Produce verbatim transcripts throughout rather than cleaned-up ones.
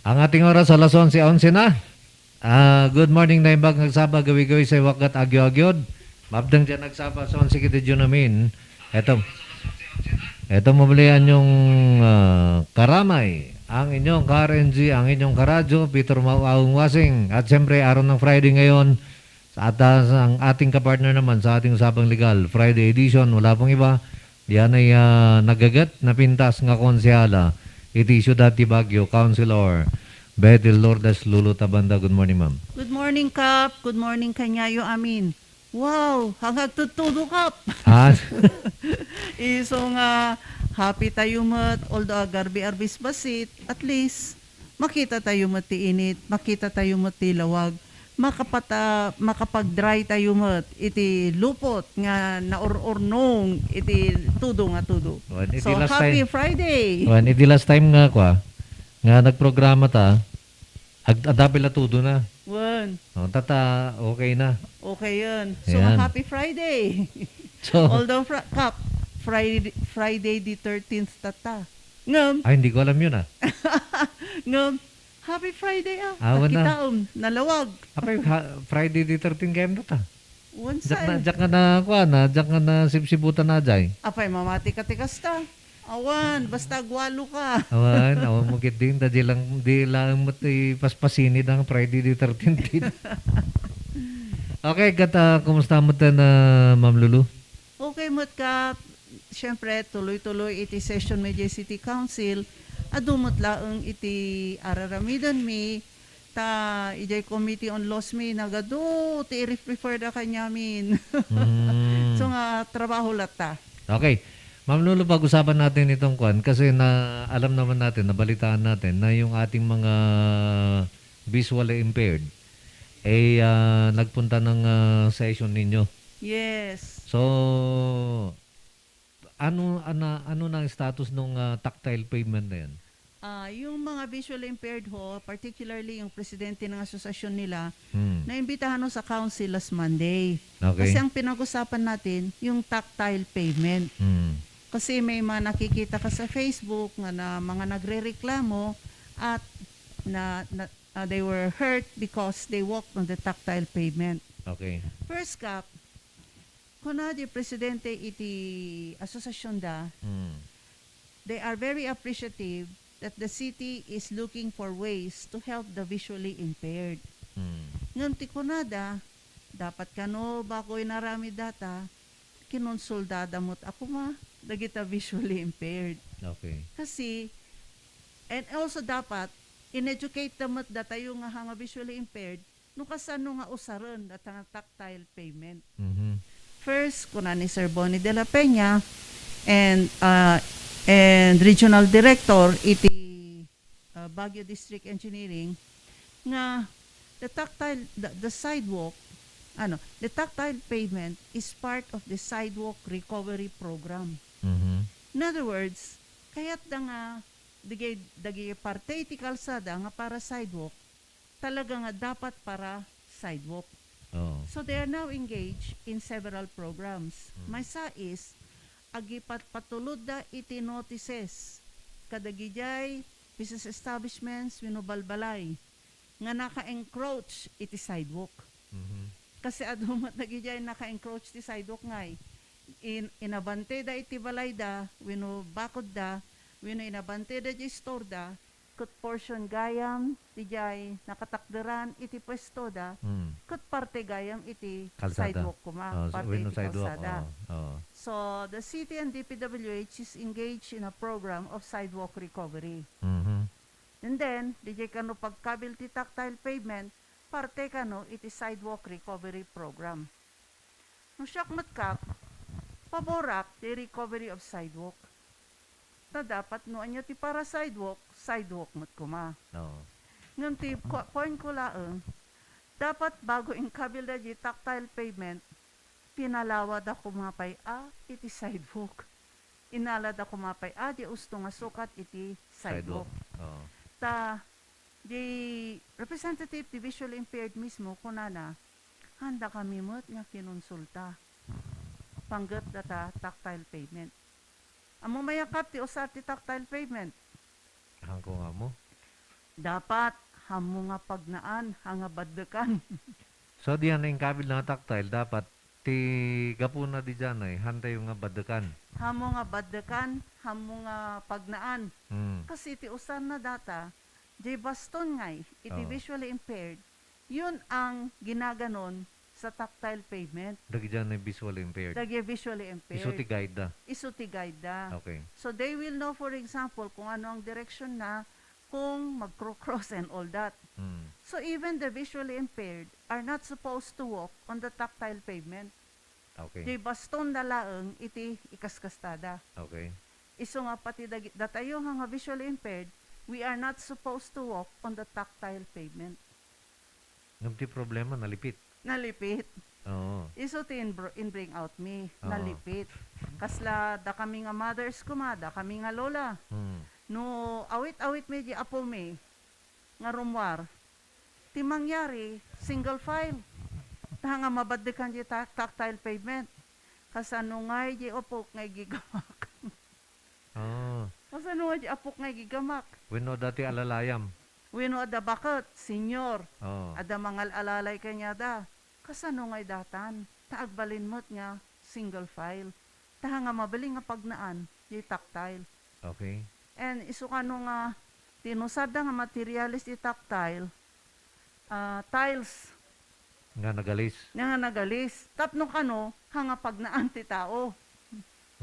Ang ating oras, alas onse, onse na. Ah, good morning, Naimbag, Nagsaba, Gawi-gawi, Saywak, ket Agyo-agyod. Mabdeng diay Nagsaba, alas onse, kita diay amin. Eto, eto, mabalian yung, ah, karamay. Ang inyong ka-R N G, ang inyong karadyo, Peter Mau Aung Wasing. At siyempre, araw ng Friday ngayon, sa atas, ang ating kapartner naman sa ating usapang legal, Friday edition, wala pong iba, diyan ay, ah, nagagat na pintas nga konsehala iti Siudad ti Baguio, Councilor Betty Lourdes Lulu Tabanda. Good morning, ma'am. Good morning, Kap. Good morning, kaniayo amin. Wow, hangagtudtudo, Kap. Ah. Isu nga happy tayo met, although agarbi-arbis bassit, at least makita tayo met ti init, makita tayo met ti lawag, makapata-, makapag-dry tayo met iti lupot nga naur-urnong iti tudo nga tudo. Wen, iti So, last happy time, Friday! Wen, iti last time nga, kwa, nga nagprograma ta, ag-, adda pay la tudo na. Wen. O, tata, okay na. Okay yun. So, Ayan. Happy Friday! So, Although, fra-, Kap, Friday, Friday the thirteenth tata. Ngem, Ay, hindi ko alam yun, ah. Ngem, happy Friday, ah. Awan na. Nakitaom, nalawag. Apay, ha-, Friday the thirteenth kayam data. Once Diak na, ay. Diak nga na, kuan, ah, diak nga na sibsibutan na, jay. Apay, mamati ka ti kasta. Awan, basta agwalo ka. Awan, awan mo ketdin, ta di lang, di lang mo ti paspasini dang Friday the thirteenth. Okay, ket, ah, kumusta mo ten, ah, Ma'am Lulu? Okay met, Kap. Siyempre, tuloy-tuloy iti session mi idiay City Council. Adu met laeng iti ar-aramidenmi. Ta idiay Committee on Laws mi, nagadu ti i-refer da kaniamin. Mm. So nga, trabaho latta. Okay. Ma'am Lulu, pag-usapan natin itong kwan, kasi na, alam naman natin, nabalitaan natin na yung ating mga visually impaired, eh, ah, nagpunta ng, ah, session ninyo. Yes. So, ano, ana-, ano na ang status nung, ah, tactile pavement na yan? Ah, yung mga visually impaired ho, particularly yung presidente ng asosasyon nila, Hmm. naimbitahan ho sa council last Monday. Okay. Kasi ang pinag-usapan natin, yung tactile pavement. Hmm. Kasi may mga nakikita ka sa Facebook nga na mga nagrereklamo at na, na, ah, they were hurt because they walked on the tactile pavement. Okay. First, Kap, kuna di presidente iti asosasyon da, Hmm. they are very appreciative that the city is looking for ways to help the visually impaired. Hmm. Ngem ti kunada, dapat kano, bago inaramid data, kinonsultada met a koma dagita visually impaired. Okay. Kasi, and also dapat, in-educate da met datayo nga ha nga visually impaired, no kasano nga usaren data nga tactile pavement. Mhm. First, kuna ni Sir Bonnie de la Peña and, uh, and Regional Director iti, uh, Baguio District Engineering nga the tactile, the, the sidewalk, ano, the tactile pavement is part of the sidewalk recovery program. Mhm. In other words, kayat da nga dagiti, dagiti parte iti kalsada nga para sidewalk, talaga nga dapat para sidewalk. Oo. So, they are now engaged in several programs. Mm. Maysa is, agipatpatulodda iti notices kadagidiay business establishments wenno balbalay nga naka-encroach iti sidewalk. Mhm. Kasi adu met dagidiay naka-encroach ti sidewalk ngay. In-, inabanteda iti balayda wenno bakodda wenno inabanteda iti istorda, ket portion gayam didiay nakatakderan iti puestoda, Hmm. ket parte gayam iti Kalsada. Sidewalk koma, Oh, so, parte wenno iti sidewalk, kalsada. Oh, oh. So, the city and D P W H is engaged in a program of sidewalk recovery. Mhm. And then, didiay kano pagkabil ti tactile pavement, parte kano iti sidewalk recovery program. No siak met, Kap, paborak ti recovery of sidewalk. Ta dapat no ania ti para sidewalk, sidewalk met koma. Oo. Ngem ti ko-, point ko laeng, dapat bago inkabilda di tactile pavement, pinalawada koma pay a iti sidewalk. Inalada koma pay a di usto nga sukat iti sidewalk. Sidewalk. Oo. Ta, di representative ti visually impaired mismo, kunana, handa kami met nga kinonsulta. Pangget data tactile pavement. Ammom aya, Kap, ti usar ti tactile pavement? Haanko nga ammo. Dapat, hammo nga pagnaan, ha nga baddekan. So, diay inkabit nga tactile, dapat ti gapuna diay, hantayo nga baddekan. Hammo nga baddekan, hammo nga pagnaan. Hmm. Kasi ti usanna data, diay baston ngay, iti Oo. visually impaired, yun ang ginaganon sa tactile pavement. Dagiti visually impaired. Dagiti visually impaired. Isu ti guide da. Isu ti guide da. Okay. So they will know, for example, kung ano ang direksyon na, kung magkro-cross and all that. Hmm. So even the visually impaired are not supposed to walk on the tactile pavement. Okay. Diay baston da laeng iti ikaskastada. Okay. Isu nga pati dagi-, datayo nga, nga visually impaired, we are not supposed to walk on the tactile pavement. Ngem ti problema, nalipit. Nalipit. Oo. Isu ti in-, in-bring out mi, Oo. nalipit. Kasla dakami nga mothers koma, dakami nga lola. Hmm. No awit-awit mi di apo mi, nga rummuar, ti mangyari, single file. Ta nga mabaddekan di ta-, tactile pavement. Kasano ngay di apok nga igigamak? Ah. Kasano nga di apok nga igigamak? Wenno adda ti alalayam? Wenno adda baket, senior. Oo. Adda mangal-alalay kaniada. Kasano ngay datan? Ta agbalin met nga single file. Ta nga mabalin nga pagnaan, di tactile. Okay. And isu kano nga ti inusarda nga materials di tactile, ah, tiles. Nga nagalis. Nga, nga nagalis. Tapno kano, ha nga pagnaan ti tao.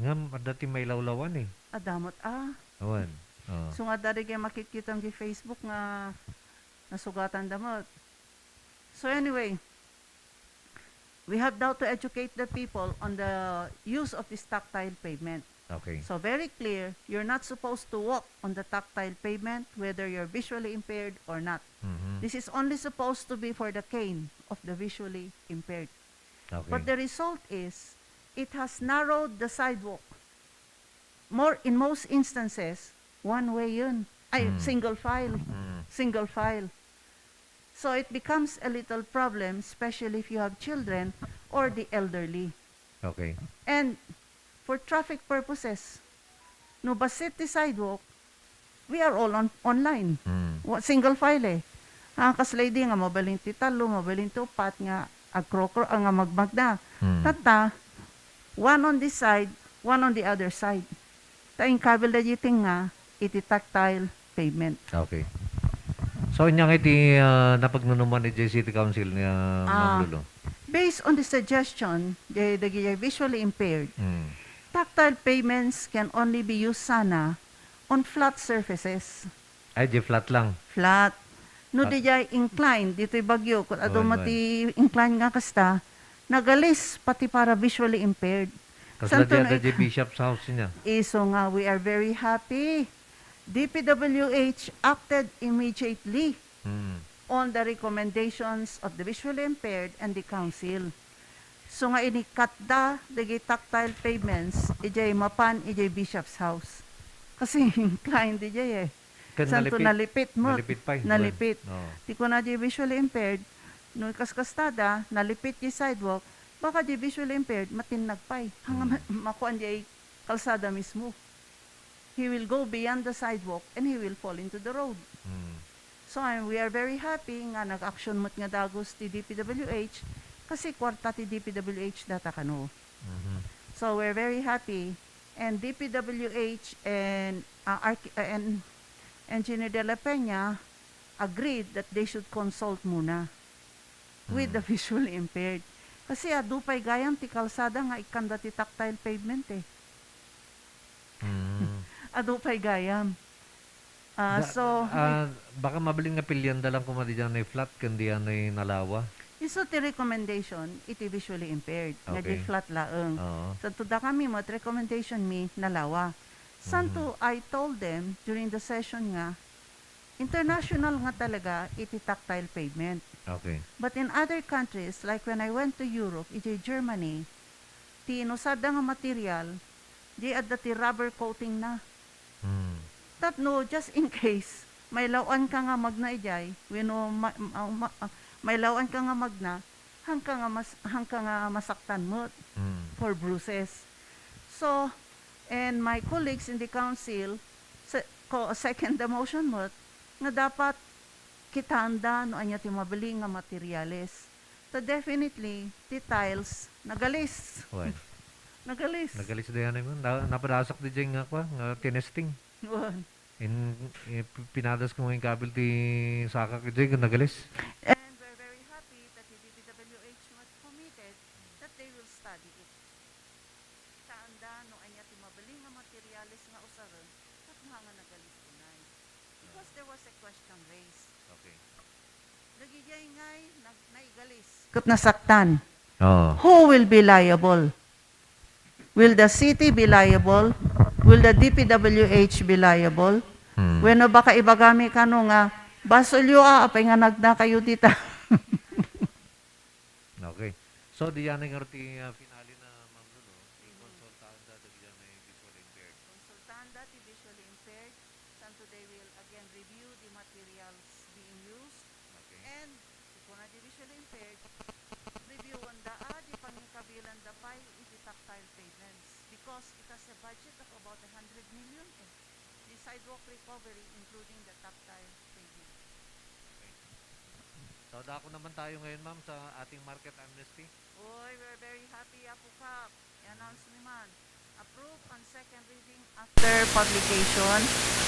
Ngem adda ti mailawlawan eh. Adda met, ah. Awan. Oh. So nga, dagiti makitkitam di Facebook nga nasugatan da met. So anyway, we have now to educate the people on the use of this tactile pavement. Okay. So very clear, you're not supposed to walk on the tactile pavement, whether you're visually impaired or not. Mhm. This is only supposed to be for the cane of the visually impaired. Okay. But the result is, it has narrowed the sidewalk. More, in most instances, one way yun. Ay, Mm. single file. Mm. Single file. So it becomes a little problem, especially if you have children or the elderly. Okay. And for traffic purposes, no bassit ti sidewalk, we are all on, online. Mm. Wa-, single file eh. Ah, kasla idi nga mabalin ti tallo, mabalin ti upat nga agkrokro-, ah, nga magmagna. Mm. Tatta, one on this side, one on the other side. Ta inkabil da di tengnga iti tactile pavement. Okay. So, anya nga iti, ah, napagnunuman iti City Council ni, ah, Ma'am Ah, Lulu? Based on the suggestion, the, the visually impaired, Mm. tactile pavements can only be used sana on flat surfaces. Ay, di flat lang. Flat. No, Flat. Di jay incline, ditoy Baguio, kun adu Wen, met wen. Ti incline nga kasta, nagalis pati para visually impaired. Kasla Santo di na ada ik-, di bishop's house niya. Isu nga, we are very happy. D P W H acted immediately Mm. on the recommendations of the visually impaired and the council. So nga inikatda dagiti tactile pavements, ijay mapan ijay bishop's house. Kasi incline di jay eh. Ken Santo nalipit. Nalipit mo. Nalipit pay. Nalipit. Oo. Ti kuna di visually impaired, no ikaskastada, nalipit di sidewalk, baka di visually impaired, matinnag pay. Hanga Mm. ma-, makuan di kalsada mismo. He will go beyond the sidewalk and he will fall into the road. Mm. So, I, we are very happy nga nag-action met nga dagus ti D P W H kasi kwarta ti D P W H data kano. Mhm. So, we're very happy. And D P W H and, uh, arch-, uh, and Engineer De La Peña agreed that they should consult muna with the Mm. visually impaired. Kasi adu pay gayam ti kalsada nga ikkanda ti tactile pavement eh. Mm. Adu pay gayam. Ah, Da-, so, ah, baka mabalin nga pilianda lang koma diay flat ken diay nalawa. Isu ti recommendation iti visually impaired, nga di Okay. flat laeng. Oo. Santo dakami met recommendation mi nalawa. Santo Mhm. I told them during the session nga, international nga talaga iti tactile pavement. Okay. But in other countries, like when I went to Europe, iti Germany, ti inusarda nga material, di adda ti rubber coating na. Hmm. Tapno, just in case, mailaw-an ka nga magna ijay, wenno ma-, ma-, ma-, ah, mailaw-an ka nga magna, hangka nga mas-, hangka nga masaktan met Hmm. for bruises. So, and my colleagues in the council, se-, ko-, second the motion met, nga dapat Kitaenda no ania ti mabalin nga materials. So, definitely, ti tiles, nagalis. Wen. Nagalis. Nagalis da yan, eh, man. Na-, napadasak di dyan nga, kwa, nga tinesting. Wen. In, in, pinadas ko nga inkabil ti saka ko dyan, nagalis. And we're very happy that the D P W H was committed that they will study it. Kitaenda no ania ti mabalin nga materials nga usaren tapno nga nagalis unay. Because there was a question raised. Okay. Dagidiay ngay nag-, naigalis ket nasaktan. Oo. Who will be liable? Will the city be liable? Will the D P W H be liable? Hmm. Wenno baka ibagami kano nga, "Basolyo a, apay nga nagna kayo dita." Okay. So, diyan nga ti, ah, finale na, Ma'am Lulu, ikonsultaanda dagiti visually impaired. Konsultaanda ti visually impaired, santo they will again review the materials being used. Okay. And, ti kuna ti visually impaired, reviewanda, ah, di pangikabilanda pay iti tactile pavements because it has a budget of about a hundred million, eh. The sidewalk recovery, including the tactile pavement. Okay. So, dako naman tayo ngayon, ma'am, sa ating market amnesty. Oy, we're very happy, Apo Kap. I-announce mi man. Approve on second reading after publication,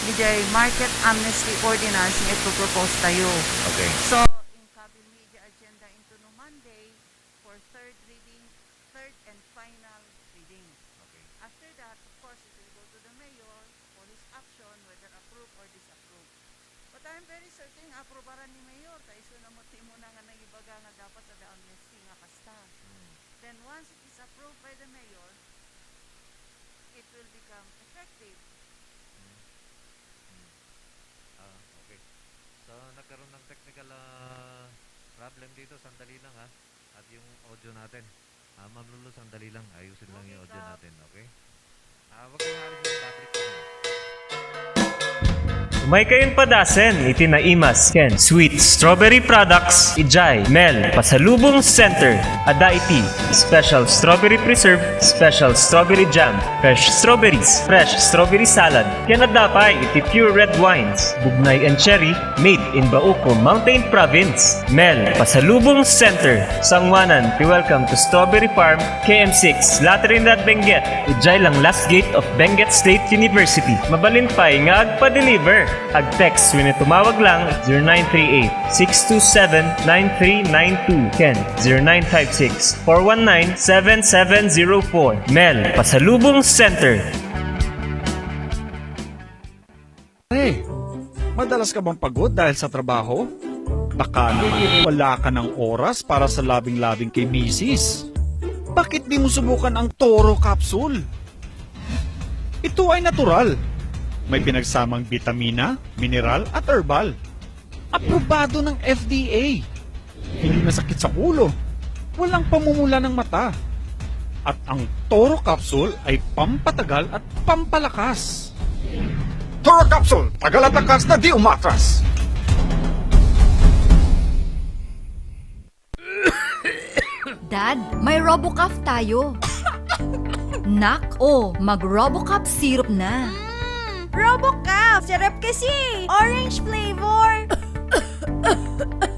diay market amnesty ordinance nga ipropose tayo. Okay. So, inkabil mi diay agenda into no Monday for third reading, third and final reading. Okay. After that, of course, it will go to the mayor for his action, whether approve or disapprove. But I'm very certain nga aprobaran ni Mayor, ta isuna met ti umuna nga nangibaga nga dapat adda amnesty nga kasta. Hmm. Then once it is approved by the mayor, it will become effective. Hmm. Hmm. Ah, okay. So, nagkaroon ng technical, ah, problem dito. Sandali lang, ha. At yung audio natin. Ah, Ma'am Lulu, sandali lang. Ayusin lang yung audio natin, okay? Ah, wag kayong alis, babalik kami. Umay kayon padasen iti naimas ken sweet strawberry products idiay Mel Pasalubong Center. Adda iti special strawberry preserve, special strawberry jam, fresh strawberries, fresh strawberry salad, ken adda pay iti pure red wines, bugnay and cherry, made in Bauco Mountain Province. Mel Pasalubong Center, sanguanan ti Welcome to Strawberry Farm, K M six, La Trinidad, Benguet, idiay langlas gate of Benguet State University. Mabalin pay nga agpa-deliver. Ag-text wenno tumawag lang zero nine three eight, six two seven, nine three nine two ken zero nine five six, four one nine, seven seven zero four. Mel Pasalubong Center. Pare, madalas ka bang pagod dahil sa trabaho? Baka naman wala ka ng oras para sa labing-labing kay misis. Bakit di mo subukan ang Toro Capsule? Ito ay natural. May pinagsamang bitamina, mineral at herbal. Aprobado ng F D A. Hindi masakit sa ulo. Walang pamumula ng mata. At ang Toro Capsule ay pampatagal at pampalakas. Toro Capsule, tagal at lakas na di umatras. Dad, may Robocuff tayo. Nak, oh, mag-Robocuff syrup na. Mm, Robocuff! Sarap kasi! Orange flavor!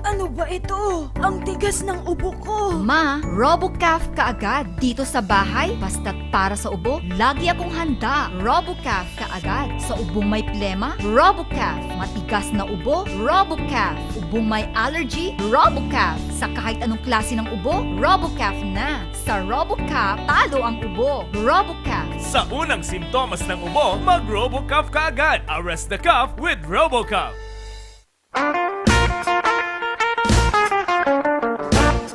Ano ba ito? Ang tigas ng ubo ko! Ma, Robocuff ka agad. Dito sa bahay, basta't para sa ubo, lagi akong handa. Robocuff ka agad. Sa ubong may plema, Robocuff. Matigas na ubo, Robocuff. Ubong may allergy, Robocuff. Sa kahit anong klase ng ubo, Robocuff na. Sa Robocuff, talo ang ubo. Robocuff. Sa unang simptomas ng ubo, mag-Robocuff ka agad. Arrest the cough with Robocuff.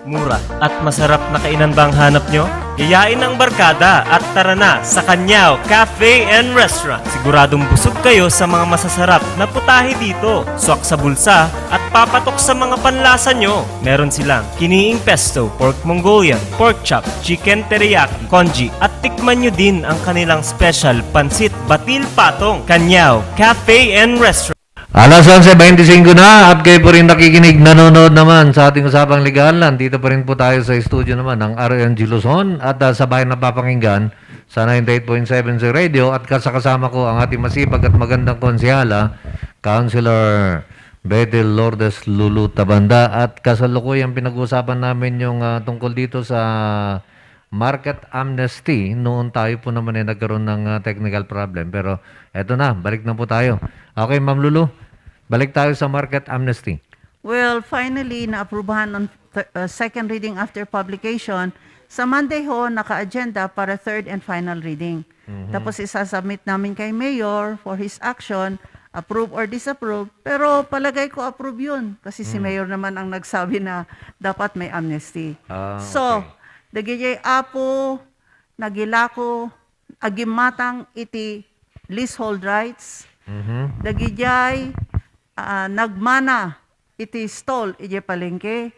Mura at masarap na kainan ba ang hanap nyo? Yayain ang barkada at tara na sa Kanyao Cafe and Restaurant. Siguradong busog kayo sa mga masasarap na putahe dito. Swak sa bulsa at papatok sa mga panlasa nyo. Meron silang kiniing pesto, pork Mongolian, pork chop, chicken teriyaki, congee, at tikman nyo din ang kanilang special pansit batil patong. Kanyao Cafe and Restaurant. Alas onse beintisinko na at kayo po rin nakikinig, nanonood naman sa ating usapang legal. Nandito pa rin po tayo sa studio naman ng R N G Luzon at, ah, sabay napapakinggan sa ninety-eight point seven sa radio at kasakasama ko ang ating masipag at magandang konsehala, Councilor Betty Lourdes Lulu Tabanda. At kasalukuyan pinag-uusapan namin yung, ah, tungkol dito sa market amnesty. Noon tayo po naman ay nagkaroon ng, ah, technical problem. Pero eto na, balik na po tayo. Okay, Ma'am Lulu, balik tayo sa market amnesty. Well, finally, naaprubahan on th-, uh, second reading after publication. Sa Monday ho, naka-agenda para third and final reading. Mhm. Tapos isasubmit namin kay Mayor for his action, approve or disapprove. Pero palagay ko approve yun. Kasi si Mm. Mayor naman ang nagsabi na dapat may amnesty. Ah, So, okay. dagiti apo, nagilako, agimmatang iti leasehold rights. Mhm. Dagidiay, ah, nagmana iti stall idiay palengke.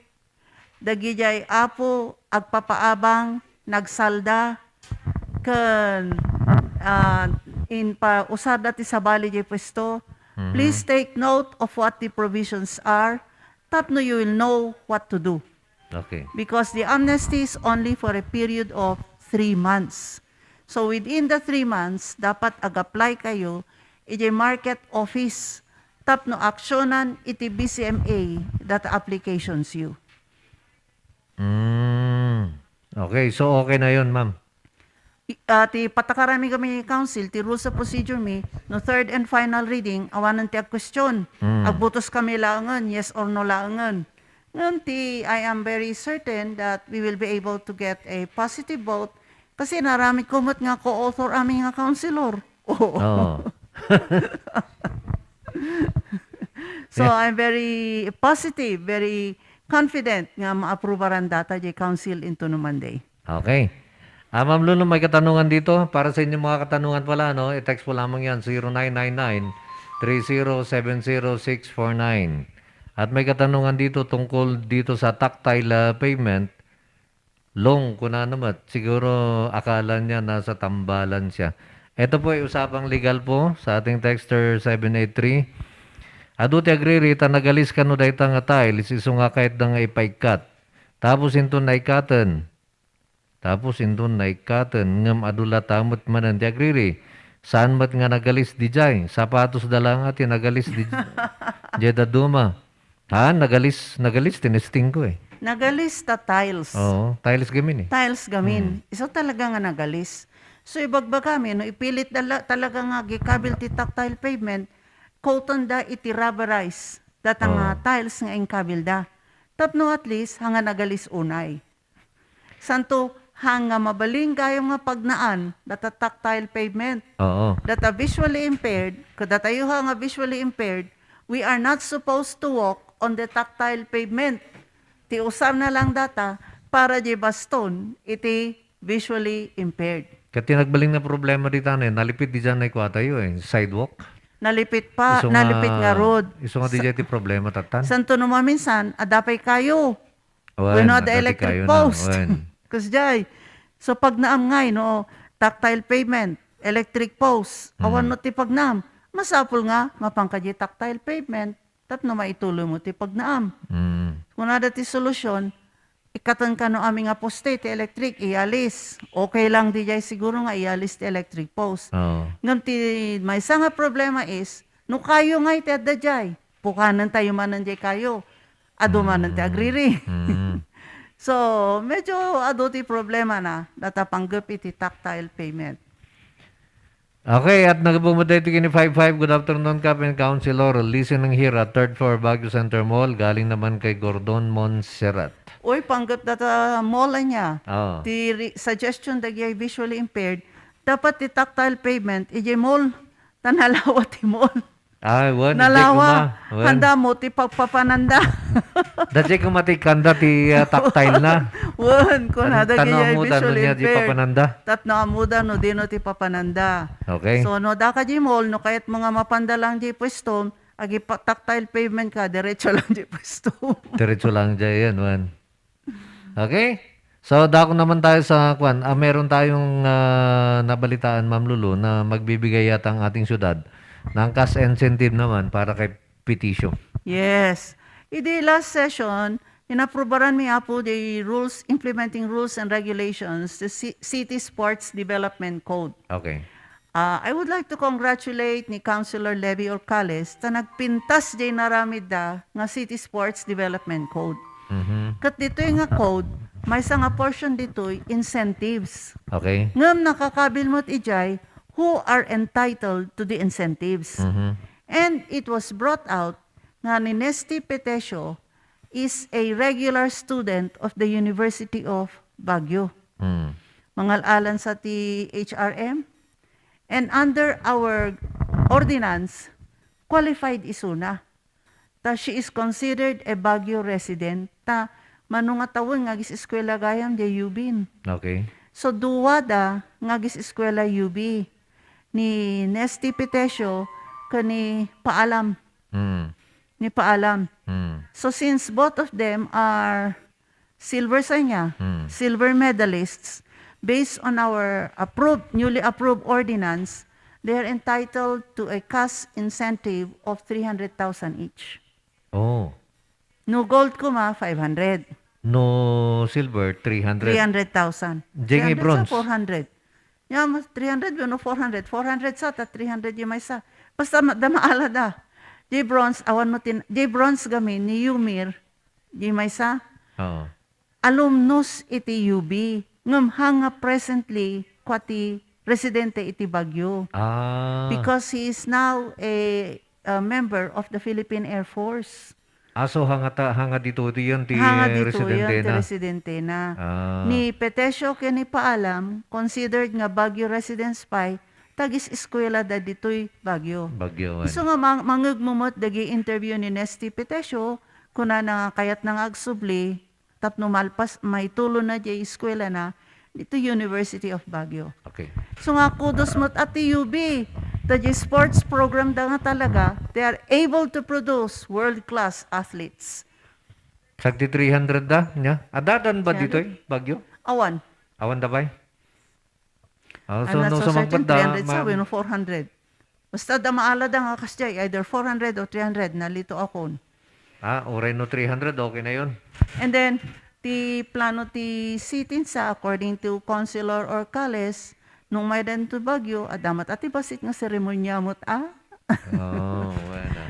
Dagidiay apo agpapaabang, nagsalda, ken, ah, inpausarda ti sabali diay puesto. Mhm. Please take note of what the provisions are, tapno you will know what to do. Okay. Because the amnesty is only for a period of three months. So within the three months, dapat ag-apply kayo iti market office tapno aksyonan iti B C M A that applications you. Mm. Okay, so okay na yun, ma'am. I-, ah, ti patakaran mi kami council, ti rules of procedure mi, no third and final reading, awanen ti agquestion. Mm. Agbutos kami laengen, yes or no laengen. Ngem ti, I am very certain that we will be able to get a positive vote kasi naramid ko met nga co-author ami nga councilor. Oo. Oo. So, Yeah. I'm very positive, very confident nga maaprubaran data diay council into no Monday. Okay. Ah, Ma'am Lulu, may katanungan dito. Para sa inyong mga katanungan pala, no, i-text po lamang yan, zero nine nine nine, three zero seven zero six four nine. At may katanungan dito tungkol dito sa tactile, ah, pavement. Long, kunana met, siguro akala niya nasa tambalan siya. Ito po ay usapang legal po sa ating texter seven eight three. Adu ti agriri ta nagalis kano dayta nga tiles, isu nga kayatda nga ipaikkat. Tapos inton naikkaten. Tapos inton naikkaten, ngem adu latta met manen ti agriri. Saan met nga nagalis didiay? Sapatos da la nga ti nagalis di-, diay dadduma. Ha? Nagalis, nagalis, tinesting ko eh. Nagalis ta tiles. Oo, tiles gamin eh. Tiles gamin. Hmm. Isu talaga nga nagalis. So, ibagbagami, no, ipilit da la-, talaga nga agikabil ti tactile pavement, coaten da iti rubberized, data nga Oo. tiles nga inkabil da. Tapno at least, hanga nagalis unay. Santo, hanga mabalin gayo nga pagnaan, data tactile pavement. Oo. Data visually impaired, kadatayo ha nga visually impaired, we are not supposed to walk on the tactile pavement. Ti usarna lang data para di baston iti visually impaired. Ket ti nagbalin nga problema dita ne, nalipit didiay nga ikwatayo eh, sidewalk. Nalipit pa, Isu nga, nalipit nga road. isu nga Sa-, didiay ti problema, tattan. Santo no maminsan, adda pay kayo. Wen, Wenno adda adda ti electric kayo na. post. Wen. Kasdiay. So, pagnaam ngay, no, tactile pavement, electric post, Mm. awan no ti pagnaam. Masapul nga, mapan ka di tactile pavement, tapno maituloy mo ti pagnaam. Mm. Kunada ti solusyon, ikkaten kano amin nga poste ti electric, iyalis. Okay lang didiay siguro nga iyalis ti electric post. Oo. Ngem ti maysa nga problema is, no kayo nga iti adda diay, pukanen tayo manen diay kayo. Adu manen ti Mm. agriri. Mm. So, medyo adu ti problema na, data panggep iti tactile pavement. Okay, at nagabumod tayo iti kini five five. Good afternoon, Kap and Councilor. Listening here at third floor Baguio Center Mall. Galing naman kay Gordon Montserrat. Uy, panggep data mall ania. Oo. Ti ri-, suggestion dagiti visually impaired, dapat ti tactile pavement, iti mall. Ta nalawa ti mall. Ay, wen, Nalawa, wen. Handa mo ti pagpapananda. Dati ko matikanda ti, ah, tactile na. Wen, kuna Tan-, dagiti tanaw mo, dano visually niya di impaired. papananda. Tapno amuda no dino ti papananda. Okay. So, no, daka di mall, no, kayat mo nga mapanda lang di pwesto, agi pa-, tactile pavement ka, diretso lang di pwesto. Diretso lang di yan, wen. Okay? So, dako naman tayo sa, kwan, ah, meron tayong, ah, nabalitaan, Ma'am Lulu, na magbibigay yata ang ating syudad ng cash incentive naman para kay Peticio. Yes. Idi last session, inaprubaran mi, Apo, the rules, implementing rules and regulations, the ci-, City Sports Development Code. Okay. Ah, I would like to congratulate ni Councilor Levy Orcales ta nagpintas jay naramidda nga City Sports Development Code. Mhm. Ket ditoy nga code, maysa nga portion ditoy, incentives. Okay. Ngem nakakabil met ijay who are entitled to the incentives. Mhm. And it was brought out nga ni Nesty Petecio is a regular student of the University of Baguio. Mm. Mangal-alan sa ti H R M. And under our ordinance, qualified isuna. Ta she is considered a Baguio resident. Ta mano nga tawen nga agis-eskwela gayam diay U B. Okay. So, duada nga agis-eskwela U B, ni Nesty Petecio ken ni Paalam. Mm. Ni Paalam. Mm. So, since both of them are silver sa niya, Hmm. silver medalists, based on our approved, newly approved ordinance, they are entitled to a cash incentive of three hundred thousand each. Oh. No gold koma, five hundred. No silver, three hundred. Three hundred thousand. Jay nga bronze. Four hundred. Nia, mas three hundred wenno four hundred. Four hundred sa, ta three hundred diay maysa. Basta ma-, da maalada. Jay bronze, awan mo tin-, jay bronze gamin ni Yumir, diay maysa. Oo. Alumnus iti U B. Ngem hanga presently, kua ti residente iti Baguio. Ah. Because he is now a, a member of the Philippine Air Force. Ah, so hanga ta-, hanga ditoy ti Hanga ditoy ti residentena. Residentena. Ah. Ni Petecio ken ni Paalam, considered nga Baguio residents pay, ta agis-eskwela da ditoy Baguio. Baguio, Isu nga mang-, mangegmo met dagiti interview ni Nesty Petecio, kunana nga kayatna nga agsubli, tapno malpas, maitulonna diay eskwelana ditoy University of Baguio. Okay. So nga, kudos met iti U B. Ta diay sports program da nga talaga, they are able to produce world-class athletes. Sagdi three hundred da, nia? Adadan ba ditoy Baguio? Awan. Awan da bay? Ah, so, I'm not no, so certain, sumangpet da, three hundred sa, ma'am. Wenno four hundred. Basta da maalada nga kasdiay, either four hundred or three hundred, nalito akon. Ah, uray no three hundred, okay na yun. And then, ti plano ti city sa, according to Councilor Orcales, nung maydan to Baguio, adda met ati bassit nga seremonia met, ah. Oh, bueno.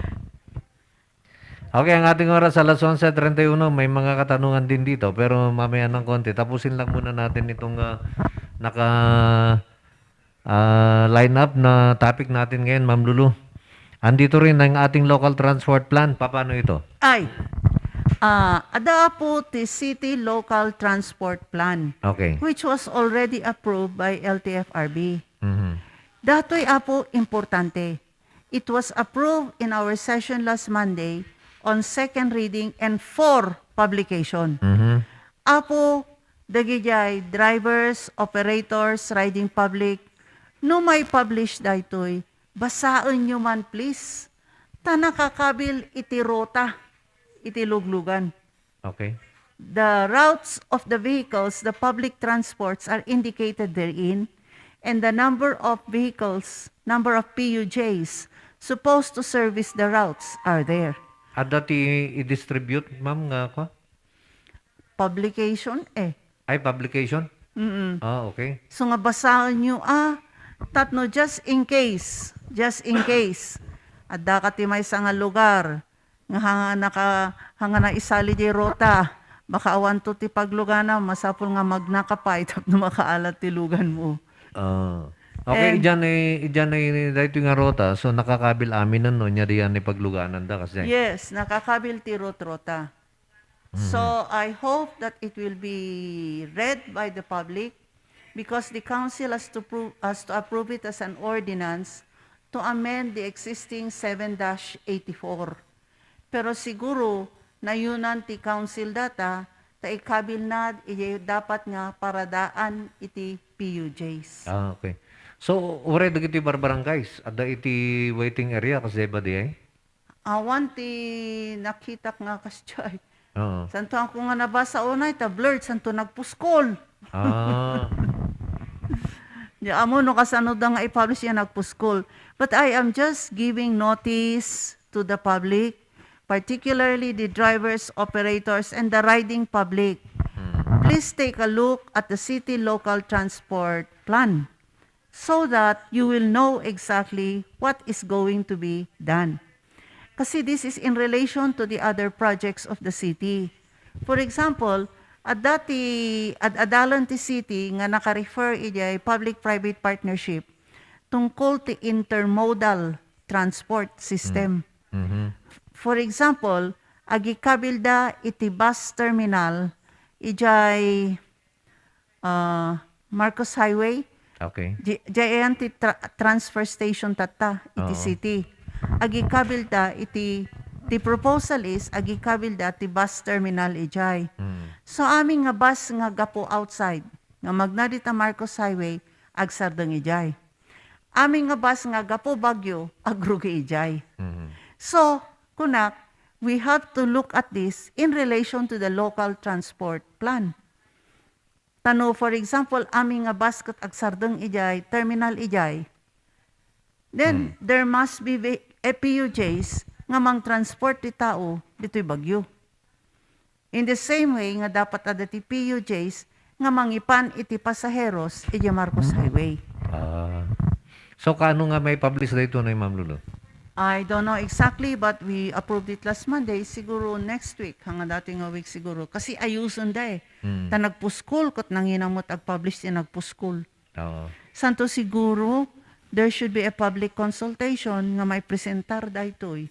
Okay, ang ating oras, alas onse treinta y uno, may mga katanungan din dito, pero mamaya ng konti. Tapusin lang muna natin itong, ah, naka, ah, line up na topic natin ngayon, Ma'am Lulu. Andito rin ang ating local transport plan. Paano ito? Ay, ah, adda po ti City Local Transport Plan, Okay. which was already approved by L T F R B. Mhm. Datoy, apo, importante. It was approved in our session last Monday on second reading and for publication. Mhm. Apo, dagidiay drivers, operators, riding public, no mai-publish daytoy, basaenyo man, please. Ta nakakabil iti ruta, iti luglugan. Okay. The routes of the vehicles, the public transports are indicated therein, and the number of vehicles, number of P U Js supposed to service the routes are there. Adda ti i-distribute, ma'am, nga kwa? Publication, eh. Ay, publication? Mm-mm. Ah, okay. So nga basaenyo, ah, tapno just in case, just in case, adda ka ti maysa nga lugar, nga hanga naka-, hanga naisali diay ruta, baka awanto ti pagluganam, masapul nga magna ka pay tapno makaalat ti luganmo. Ah. Okay, And idiay, idiay daytoy nga ruta, so nakakabil aminen, no, nia diay paglugananda, kasi. Yes, nakakabil ti rut-, ruta. Mhm. So, I hope that it will be read by the public because the council has to prove, has to approve it as an ordinance to amend the existing seven dash eighty-four. Pero siguro, nayunan ti council data, ta ikabilna, idiay dapat nga paradaan iti P U Js. Ah, okay. So, uray dagiti barbarangays, adda iti waiting area, kas diay ba diay? Awan ti nakitak nga kasdiay. Oo. Santo, ako nga nabasa unay, ta blurred, santo nagpuskol. Ah. Di amo no kasano da nga i-publish nga nagpuskol. But I am just giving notice to the public, particularly the drivers, operators, and the riding public. Hmm. Please take a look at the city local transport plan. so that you will know exactly what is going to be done. Kasi this is in relation to the other projects of the city. For example, adda ti ad-adalan ti city nga naka-refer idiay public-private partnership tungkol ti intermodal transport system. Mhm. For example, agikabilda iti bus terminal idiay ah, Marcos Highway. Okay. Di, diay ayan ti tra-, transfer station tatta iti Oo. city. Agikabilda iti, ti proposal is agikabilda ti bus terminal idiay. Mm. So, amin nga bus nga gapu outside, nga magna dita Marcos Highway, agsardeng idiay. Amin nga bus nga gapu Baguio, agrugi idiay. Mhm. So, kunak, we have to look at this in relation to the local transport plan. Ta no, for example, amin nga bus ket agsardeng idiay, terminal idiay, then Hmm. there must be ve-, F P U Js nga mangtransport ti tao ditoy Baguio. In the same way nga dapat adda ti P U Js nga mangipan iti pasaheros idiay Marcos Highway. Ah. So, kaano nga maipublish daytoy, Ma'am Lulu? I don't know exactly, but we approved it last Monday. Siguro next week, hanga datoy nga week siguro. Kasi ayusen da eh. Hmm. Ta nagpuskol, ket nangina met agpublish ti nagpuskol. Oo. Santo siguro, there should be a public consultation nga maipresentar daytoy.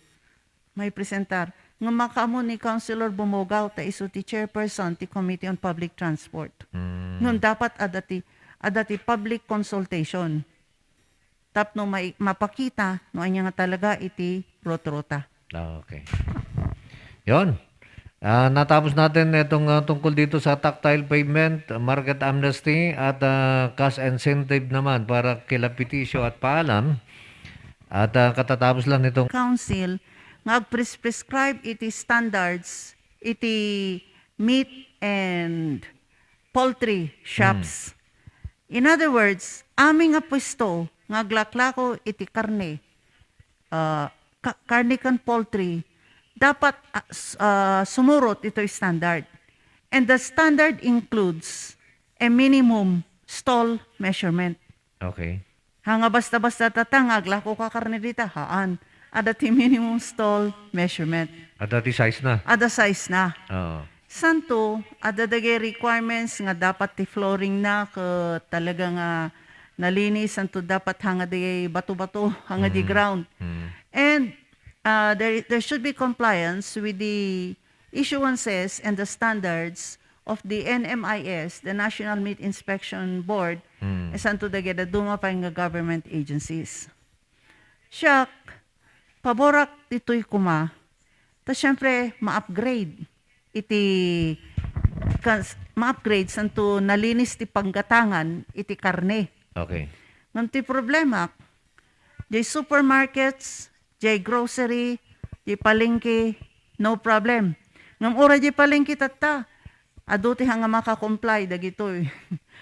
Maipresentar. Nga makaammo ni Councilor Bumogao ta isu ti chairperson ti Committee on Public Transport. Hmm. Ngem dapat adda ti, adda ti public consultation. Tapno mai-, mapakita no ania nga talaga iti ruta-ruta. Ah, okay. Yon. Ah, natapos natin itong, ah, tungkol dito sa tactile pavement, market amnesty, at, ah, cash incentive naman para kila Peticio at Paalam. At, ah, katatapos lang nitong Council nga agpres-, prescribe iti standards iti meat and poultry shops. Hmm. In other words, amin nga pwesto nga aglaklako iti karne, ah, ka-, karne ken poultry, dapat, ah, s-, ah, sumurot itoy standard. And the standard includes a minimum stall measurement. Okay. Hanga basta-basta tatta nga aglakoka karne dita, haan. Adda ti minimum stall measurement. Adda ti size na. Adda size na. Oo. Santo, adda dagiti requirements nga dapat ti flooring na ket talaga nga nalinis, santo dapat hanga di bato-bato, hanga di Mm. ground. Mm. And, uh, there, there should be compliance with the issuances and the standards of the N M I S, the National Meat Inspection Board, Mm. santo dagiti duma pay nga government agencies. Siak, paborak ditoy koma, ta siyempre, ma-upgrade iti, kas-, ma-upgrade santo nalinis ti panggatangan iti karne. Okay. Ngem ti problema, diay supermarkets, diay grocery, diay palengke, no problem. Ngem uray diay palengke tatta, adu ti hanga maka-comply dagitoy.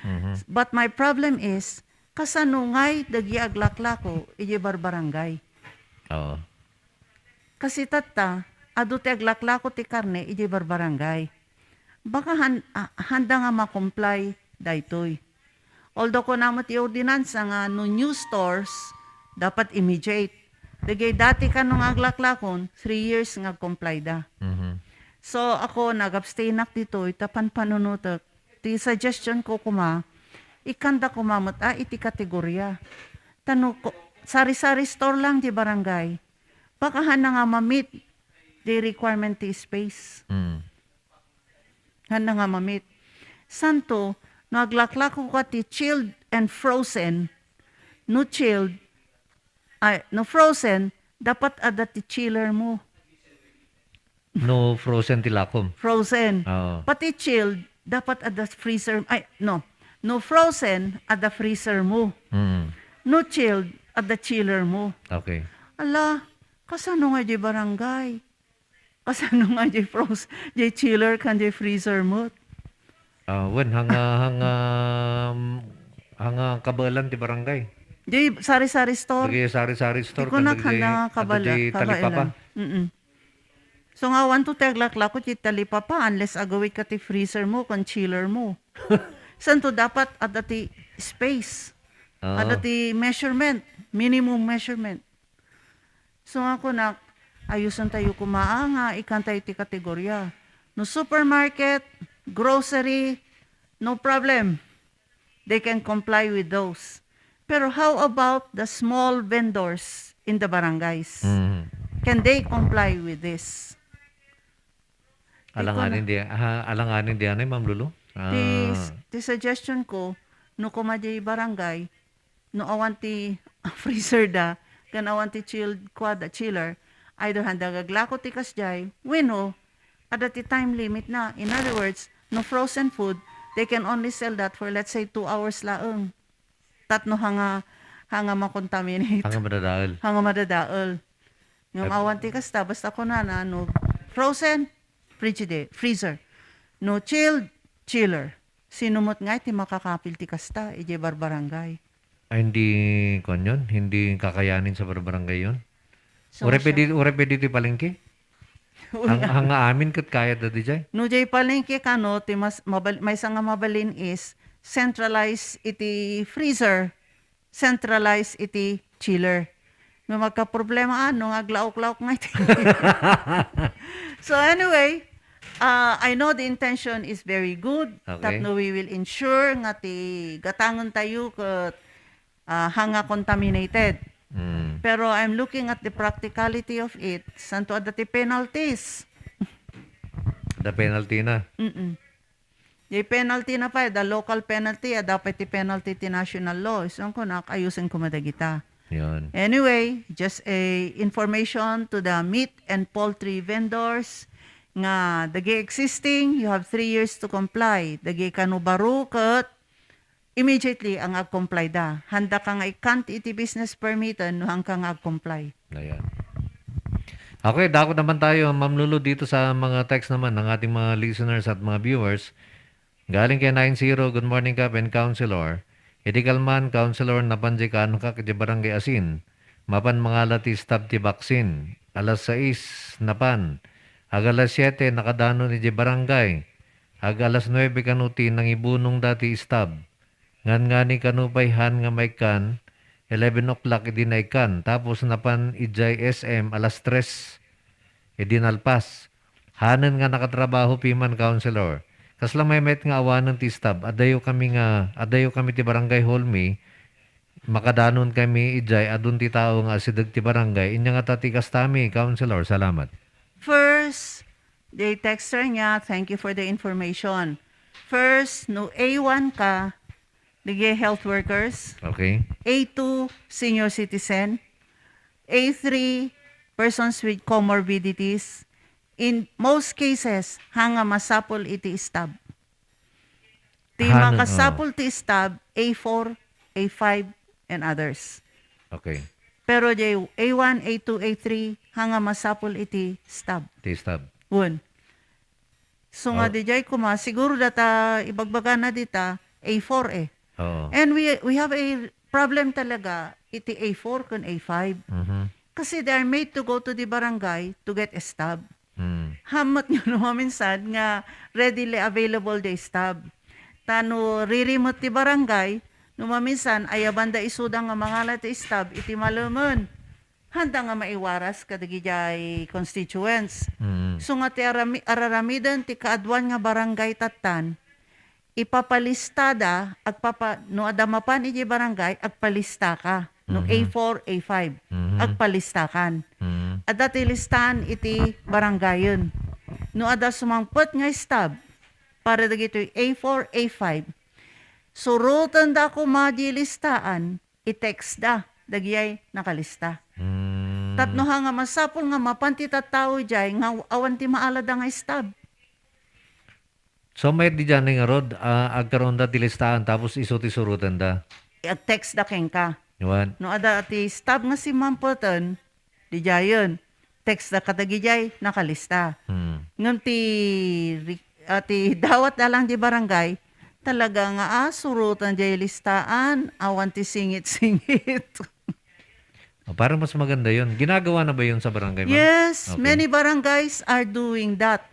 Mhm. But my problem is, kasano ngay dagiti aglaklako idiay barbarangay? Oo. Kasi tatta, adu ti aglaklako ti karne idiay barbarangay. Baka han-, ah, handa nga ma-comply daytoy. Although kuna met ti ordinansa nga no new stores, dapat immediate. Dagiti dati kano nga aglaklakon, three years nga ag-comply da. Mhm. So, ako, nag-abstainak ditoy, ta panpanunotek. Ti suggestion ko koma, ikkanda koma met a iti kategoria. Ta no ko-, sari-sari store lang ti barangay, baka handa nga ma-meet ti requirement ti space. Mm. Handa nga ma-meet. Santo, no aglaklako ka ti chilled and frozen, no chilled, ay, no frozen, dapat adda ti chiller mo. No frozen ti lakom. Frozen. Oo. Pati chilled, dapat adda freezer, ay, no. No frozen, adda freezer mo. Mm. No chilled, adda chiller mo. Okay. Ala, kasano nga di barangay? Kasano nga diay froze-, diay chiller ken diay freezer met? Ah, wen, hanga, hanga, mm, hanga kabaelan ti barangay. Diay sari-sari store. Dagiti sari-sari store, ken kunak dagiti handa nga kabala-, adda diay talipapa. Mm-mm. So, nga awan to ti aglaklako ti talipapa unless agawidka ti freezer mo ken chiller mo. Santo dapat adda ti space. Oo. Adda ti measurement, minimum measurement. So, nga kunak, ayusen tayo koma nga ikan tayo ti kategoria. No supermarket, grocery, no problem. They can comply with those. Pero how about the small vendors in the barangays? Mm. Can they comply with this? Alanganin di, ah, alanganin di anay, Ma'am Lulu? Ti Ah. s-, ti suggestion ko, no koma di barangay, no awan ti freezer da, ken awan ti chilled, kuada, chiller, either handa gaglako ti kasjay, wenno, adda ti time limit na. In other words, no frozen food, they can only sell that for, let's say, two hours laeng. Tapno hanga, hanga makontaminate. Hanga madadael. Hanga madadael. Ngem At awan ti kasta, basta kunana, no frozen, frigide-, freezer. No chilled, chiller. Sino met ngay ti makakapil ti kasta, idiay barbarangay? Ay, hindi, kuwan yun? Hindi kakayanin sa barbarangay yun? So, Uray siya pwede, uray pwede ti palengke? Ang, Una. Ang amin ket kayat da di jay? No jay palengke kano, ti mas mabal-, maysa nga mabalin is centralize iti freezer, centralize iti chiller. No magkaproblema, ano, nga aglaok-laok nga iti. So anyway, uh, I know the intention is very good. Okay. Tapno we will ensure nga ti gatangen tayo ket, ah, hanga contaminated. Mm. Pero I'm looking at the practicality of it. Santo adda ti penalties. The penalty na. Mm-mm. Di penalty na pay, the local penalty, adda pay ti penalty ti national law. So, ang kunak, ayusen koma dagita. Yan. Anyway, just a information to the meat and poultry vendors nga dagi existing, you have three years to comply. Dagi kano baro ket immediately ang ag-comply da. Handa ka nga ikkan iti business permit no hangka nga ag-comply. Ayan. Okay, dako naman tayo, Ma'am Lulu, dito sa mga text naman ng ating mga listeners at mga viewers. Galing kay nine zero, "Good morning, Kap and Counselor. Idi kalman, Counselor, napan di kaanakak iti Barangay Asin. Mapan mangala ti stub ti vaccine. Alas sais, napan. Ag alas siete, nakadanon iti barangay. Ag alas nuebe kano ti nangibunong dati stub. Ngangani kano pay han nga maikkan, eleven o'clock idi naikkan. Tapos napan idiay S M alas tres idi nalpas. Hanen nga nakatrabaho piman, Counselor. Kasla maymayat nga awanen ti stub. Adayo kami nga, adayo kami ti Barangay Holme. Makadanon kami idiay, adun ti tao nga asideg ti barangay. Inya nga ta ti kastami, Counselor. Salamat." First, the texter niya, thank you for the information. First, no A one ka, dagiti health workers. Okay. A two, senior citizen. A three, persons with comorbidities. In most cases, hanga masapul iti stub. Ti Hana, makasapul oh. ti stub, A four, A five, and others. Okay. Pero jay A one, A two, A three, hanga masapul iti stub. Ti stub. Wen. So nga Oh. di jay kuma, siguro data ibagbagana dita, A four eh. Oo. And we, we have a problem talaga iti A four kun A five. Mhm. Kasi they are made to go to the barangay to get a stub. Mm. Hamot nga no maminsan nga readily available the stub. Ta no ririmet ti barangay, no maminsan, ayabanda isuda nga mangala ti stub iti malemen. Handa nga maiwaras kadagijay constituents. Mm. So nga ti arami-, araramiden ti kaaduan nga barangay tattan, ipapalistada, agpapa-, no adda mapan iti barangay, agpalista ka. No Mhm. A four, A five, Mhm. agpalistakan. Mhm. Adda ti listaan iti barangayen. No adda sumangpet nga stub para dagitoy A four, A five, surotenda koma di listaan, i-text da dagijay nakalista. Mm. Tapno ha nga masapul nga mapan ti tattao jay nga awan ti maalada nga stub. So, mayat di jay ngarud, ah, agkaroon da ti listaan tapos isu ti suruten da. Ag-text da kenka. Wan. No adda ti stub nga simmampeten, di jayen. Text da kadagijay nakalista. Hmm. Ngem ti ri-, ah, ti dawat da lang di barangay, talaga nga, ah, suruten jay listaan, awan ti singit-singit. Oh, parang mas maganda yun. Ginagawa na ba yun sa barangay, ma'am? Yes, Okay. many barangays are doing that.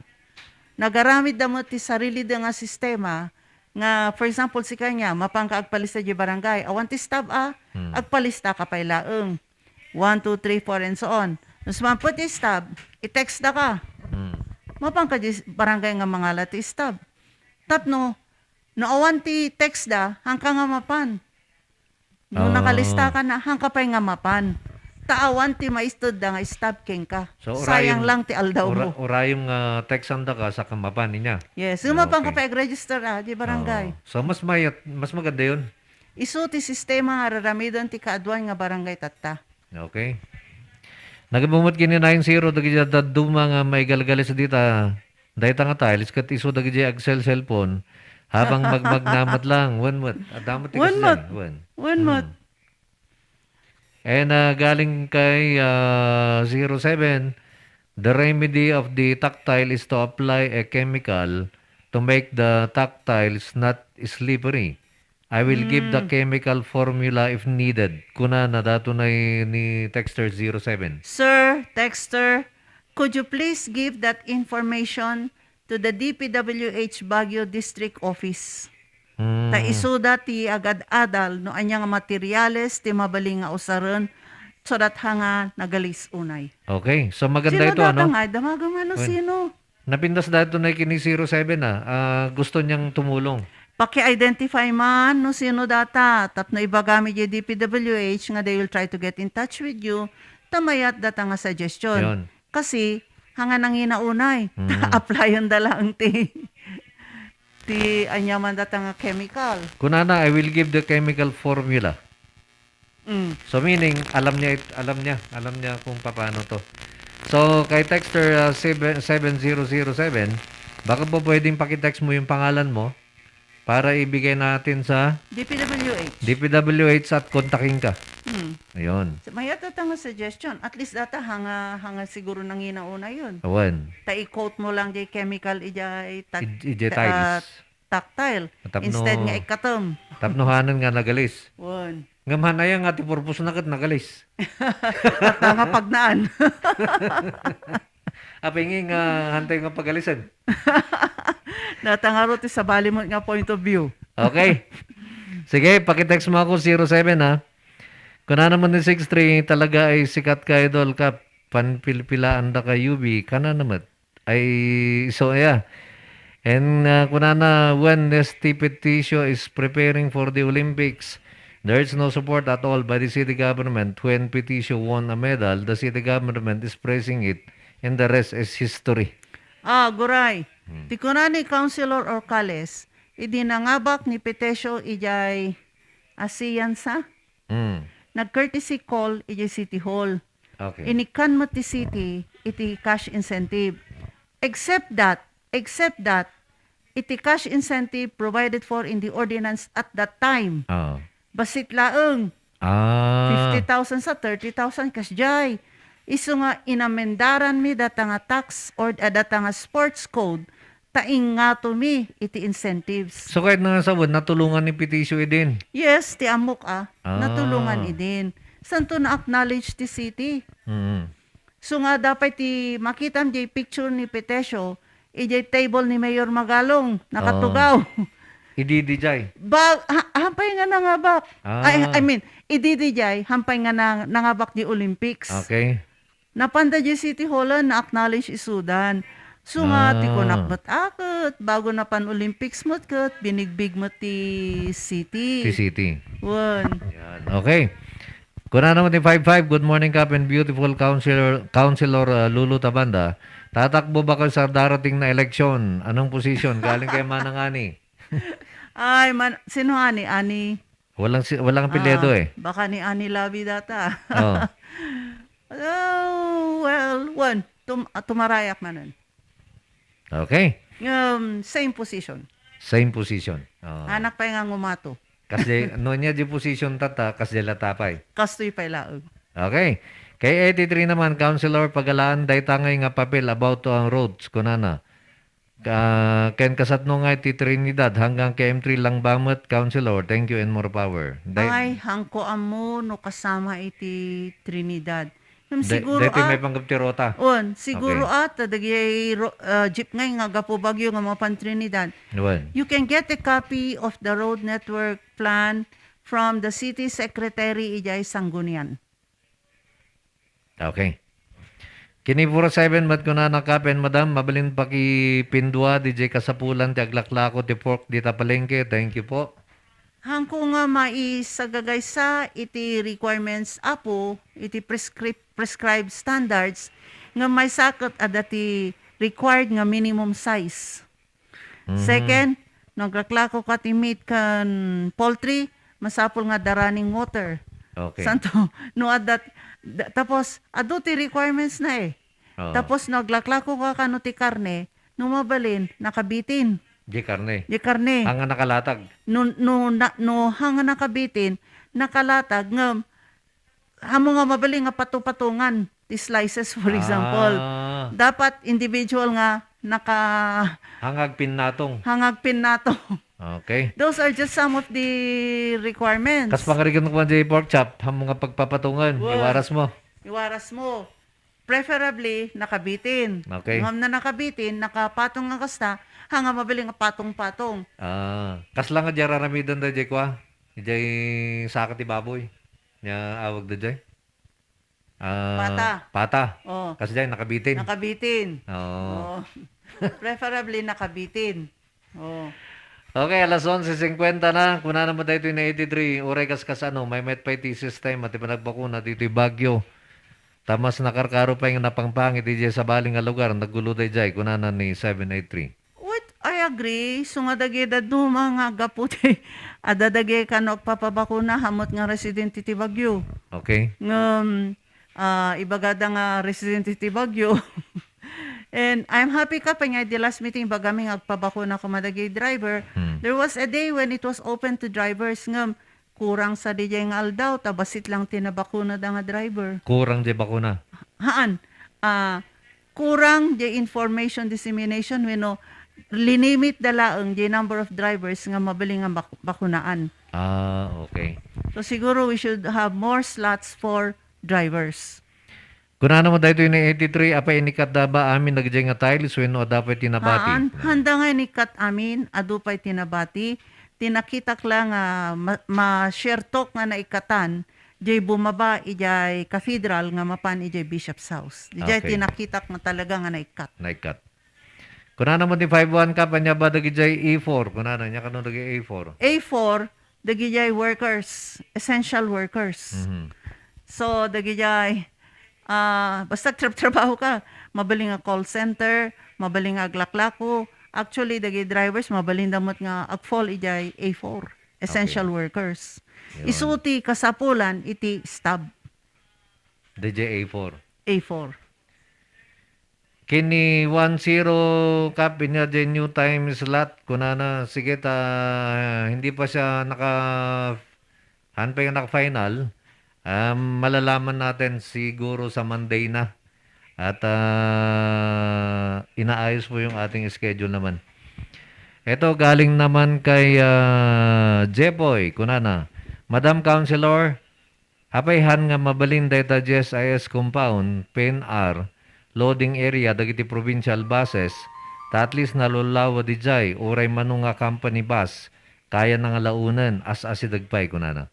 Nagaramid da met ti sarili da nga sistema, Nga, for example, sika nga, mapanka agpalista di barangay. Awan ti stub, ah. Hmm. Agpalista ka pay laeng. One, two, three, four, and so on. Nus mampet ti stub, i-text da ka. Hmm. Mapanka di barangay nga mangala ti stub. Tapno, no awan ti text da, hangka nga mapan. No Ah. nakalista ka na, hangka pay nga mapan. Ta awan ti maisted da nga stub kenka. So, Sayang urayom, lang ti aldaw ura-, mo. urayom nga textan da ka, saka mapan inya. Yes, so Ah, mapan ka okay. pay ag-register, ah, di barangay. Ah, so, mas mayat, mas maganda yun. Isu ti sistema nga raramiden ti kaaduan nga barangay tatta. Okay. Nagibumot kini nine zero dagiti dadduma nga maigalgalis dita. Dayta nga tiles ket isu dagiti agcell-cellphone habang magmagnamat lang. Wen met. Adda met ti Wen kasdiay. met. Wen. Wen met. Hmm. And, ah, galing kay, ah, zero seven, the remedy of the tactile is to apply a chemical to make the tactiles not slippery. I will give the Mm. chemical formula if needed. Kunana dato na ni Texter zero seven. Sir, Texter, could you please give that information to the D P W H Baguio District Office? Mm. Ta isuda ti agad-adal no ania nga materials ti mabalin nga usaren so that hanga nagalis unay. Okay. So, maganda Sino ito, data ano? nga? Damaga nga no Well, sino? Napintas dahil ito na kini zero seven, ah. Ah, gusto niyang tumulong. Paki-identify man no sino data. Tapno ibagami di D P W H nga they will try to get in touch with you. Ta mayat data nga suggestion. Yun. Kasi, hanga nangina unay. Mm. Applyan da lang ti, ti anya man data nga chemical. Kunana, I will give the chemical formula. Mm. So, meaning, alam niya it-, alam niya, alam niya kung papaano 'to. So, kay texter, ah, seven, seven zero zero seven, baka po pwedeng paki-text mo yung pangalan mo para ibigay natin sa D P W H. D P W H at kontakin ka. Mm. Ayun. So, mayat data nga suggestion. At least data, hanga, hanga siguro nangina unay yun. Awan. Ta i-coat mo lang jay chemical ijay ta-, Ij-, ijay ta-, tiles. ah, tactile. Tapno, Instead nga ikatem. tapno hanan nga nagalis. Wen. Ngem han aya nga ti purpose na ket nagalis. At nga pagnaan. Apay nga, ah, hantay nga pagalisen. Data nga ro ti sabali mo nga point of view. Okay. Sige, pakitext mo ako, zero seven, ha. Kunana man ni six three, talaga ay sikat ka, idol, ka. Panpilpilaan da ka, U B. Kana naman. Ay, so, yeah. And, uh, kunana, when S T Peticio is preparing for the Olympics, there is no support at all by the city government. When Peticio won a medal, the city government is praising it, and the rest is history. Ah, guray. Hmm. Ti kunani Councilor Orcales, idi nangabak ni Peticio ijay ASEAN sa? Hmm. Nag-courtesy call ijay City Hall. Okay. Inikkan met ti city iti cash incentive. Except that, except that, iti cash incentive provided for in the ordinance at that time, Oo. bassit laeng. Ah. Fifty thousand sa thirty thousand kasdiay. Isu nga inamendaranmi data nga tax or, ah, data nga sports code, ta ingngatomi iti incentives. So, ket nasawen, natulongan ni Peticio idin? Yes, ti ammok, ah. Ah. Natulongan idin. Santo na-acknowledge ti city. Mm. So nga, dapay ti makitam jay picture ni Peticio, ijay table ni Mayor Magalong, nakatugaw. Ah. Idi dijay? Ba, ha-, hampay nga nangabak. Ah. Ay, I mean, idi dijay, hampay nga nang-, nangabak di Olympics. Okay. Napanda di City Hall, na-acknowledge isudan. So nga, Ah. ti kunak met a ket, bago napan Olympics met ket, binigbig met ti city. Ti city. Wen. Yan. Okay. Kuna naman ti five five, "Good morning, Kap and beautiful Councilor, Councilor, uh, Lulu Tabanda. Tatakbo ba kayo sa darating na eleksyon? Anong posisyon?" Galing kay Manang Ani. Ay, man-, sino Ani? Ani? Walang si-, walang apelyido Ah, eh. baka ni Ani Labi data. Oh. Oh, well, wen, tum-, ah, tumarayak manen. Okay. Um, same position. Same position. Oh. Anak pay nga ngumato. Kasi, no niya di position tata, kasi latapay. Kastoy pay laeng. Okay. Kay eighty-three naman, Councilor, pagalaan, dayta ngay nga papel about to ang roads, kunana. Ka-, ken kasatno nga iti Trinidad hanggang K M three lang ba met, Councilor? Thank you and more power. Day- Ay, hangko ammo no kasama iti Trinidad. Ngem Da-, siguro, daytoy ah, maipanggep ti ruta. On, siguro, Okay. ah, ta dagiti ro-, ah, jeep ngay nga gapu Baguio nga mapan Trinidad. Wen. You can get a copy of the road network plan from the city secretary idiay Sangguniang. Okay. Kini four seven met kunana, Kap ken Madam, mabalin pakipindua diay kasapulan ti aglaklako ti pork dita palengke. Thank you po. Haanko nga maisagagaysa iti requirements, Apo, iti prescrip-, prescribed standards nga maysa ket adda ti required nga minimum size. Mhm. Second, no aglaklako ka ti meat ken poultry, masapul nga adda running water. Okay. Santo, no adda, da-, tapos, adu ti requirements na eh. Oo. Tapos, no aglaklako ka kano ti karne, no mabalin, nakabitin. Di karne. Di karne. Haan nga nakalatag. No, no, na, no, haan nga nakabitin, nakalatag, ngem, haan mo nga mabalin nga pato-patongan ti slices, for example. Ah. Dapat individual nga naka- Haan nga agpinnatong. Haan nga agpinnatong. Okay. Those are just some of the requirements. Kas pangarigan ko man di pork chop, haan mo nga pagpapatongan, Wow. iwaras mo. Iwaras mo. Preferably, nakabitin. Okay. Ngem no nakabitin, nakapatong nga kasta, haan nga mabalin nga patong-patong. Ah, kasla nga di aramiden da, jay kwa? Jay saka ti baboy. Nia awag da jay? Ah, Pata. pata. Oh. Kas jay, nakabitin. Nakabitin. Oo. Oh. Preferably nakabitin. Oh. Okay, alas onse singkwenta na. Kunana met daytoy ni eighty-three, uray kas kasano, maymayat pay ti system a ti panagbakuna ditoy Baguio. Ta mas nakarkaro pay nga napangpang iti diay sabali nga lugar, naggulo daydiay, kunana ni seven eight three. What I agree, so nga dagiti dadduma nga gapu ti adda dagiti kano agpapabakuna, haan met nga residente ti Baguio. Okay. Ngem, ah, ibagada nga residente ti Baguio. And I'm happy, Kap, nga di last meeting, ibagami nga agpabakuna koma dagiti driver. Hmm. There was a day when it was open to drivers, ngem kurang sa diay nga aldaw, ta bassit lang ti nabakunada nga driver. Kurang diay bakuna? Haan. Ah, kurang diay information dissemination wenno linimit da laeng diay number of drivers nga mabalin nga bak-, bakunaan. Ah, okay. So, siguro we should have more slots for drivers. Kunana met daytoy ni eighty-three, apay inikatda ba amin dagiti nga tiles wenno adda pay ti nabati? Haan, handa nga inikkat amin, adu pay ti nabati. Ti nakitak la nga ma-, ma-share talk nga naikkatan, jay bumaba idiay cathedral nga mapan idiay Bishop's House. Diay Okay. ti nakitak nga talaga nga naikkat. Naikkat. Kunana met ti five one, Kap, ania ba dagidiay A four? Kunana, ania kano dagiti A four? A four, dagidiay workers, essential workers. Mhm. So, dagidiay, ah, basta trab-, trabaho ka, mabalin nga call center, mabalin nga aglaklako. Actually, dagiti drivers, mabalin da met nga ag-fall idiay A four, essential Okay. workers. Yun. Isu ti kasapulan iti stub. Diay A four. A four. Kini one zero, Kap, inia diay new time slot, kunana, sige ta, hindi pa siya naka-, haan pay nga naka-final. Um, malalaman natin siguro sa Monday na. At, ah, inaayos po yung ating schedule naman. Ito, galing naman kay, ah, Jepoy, kunana, Madam Councilor, apay haan nga mabalin dayta G S I S compound, P N R, loading area dagiti provincial buses, ta at least nalulawa diay, uray mano nga company bus, kayana nga laonen, as-asideg pay, kunana.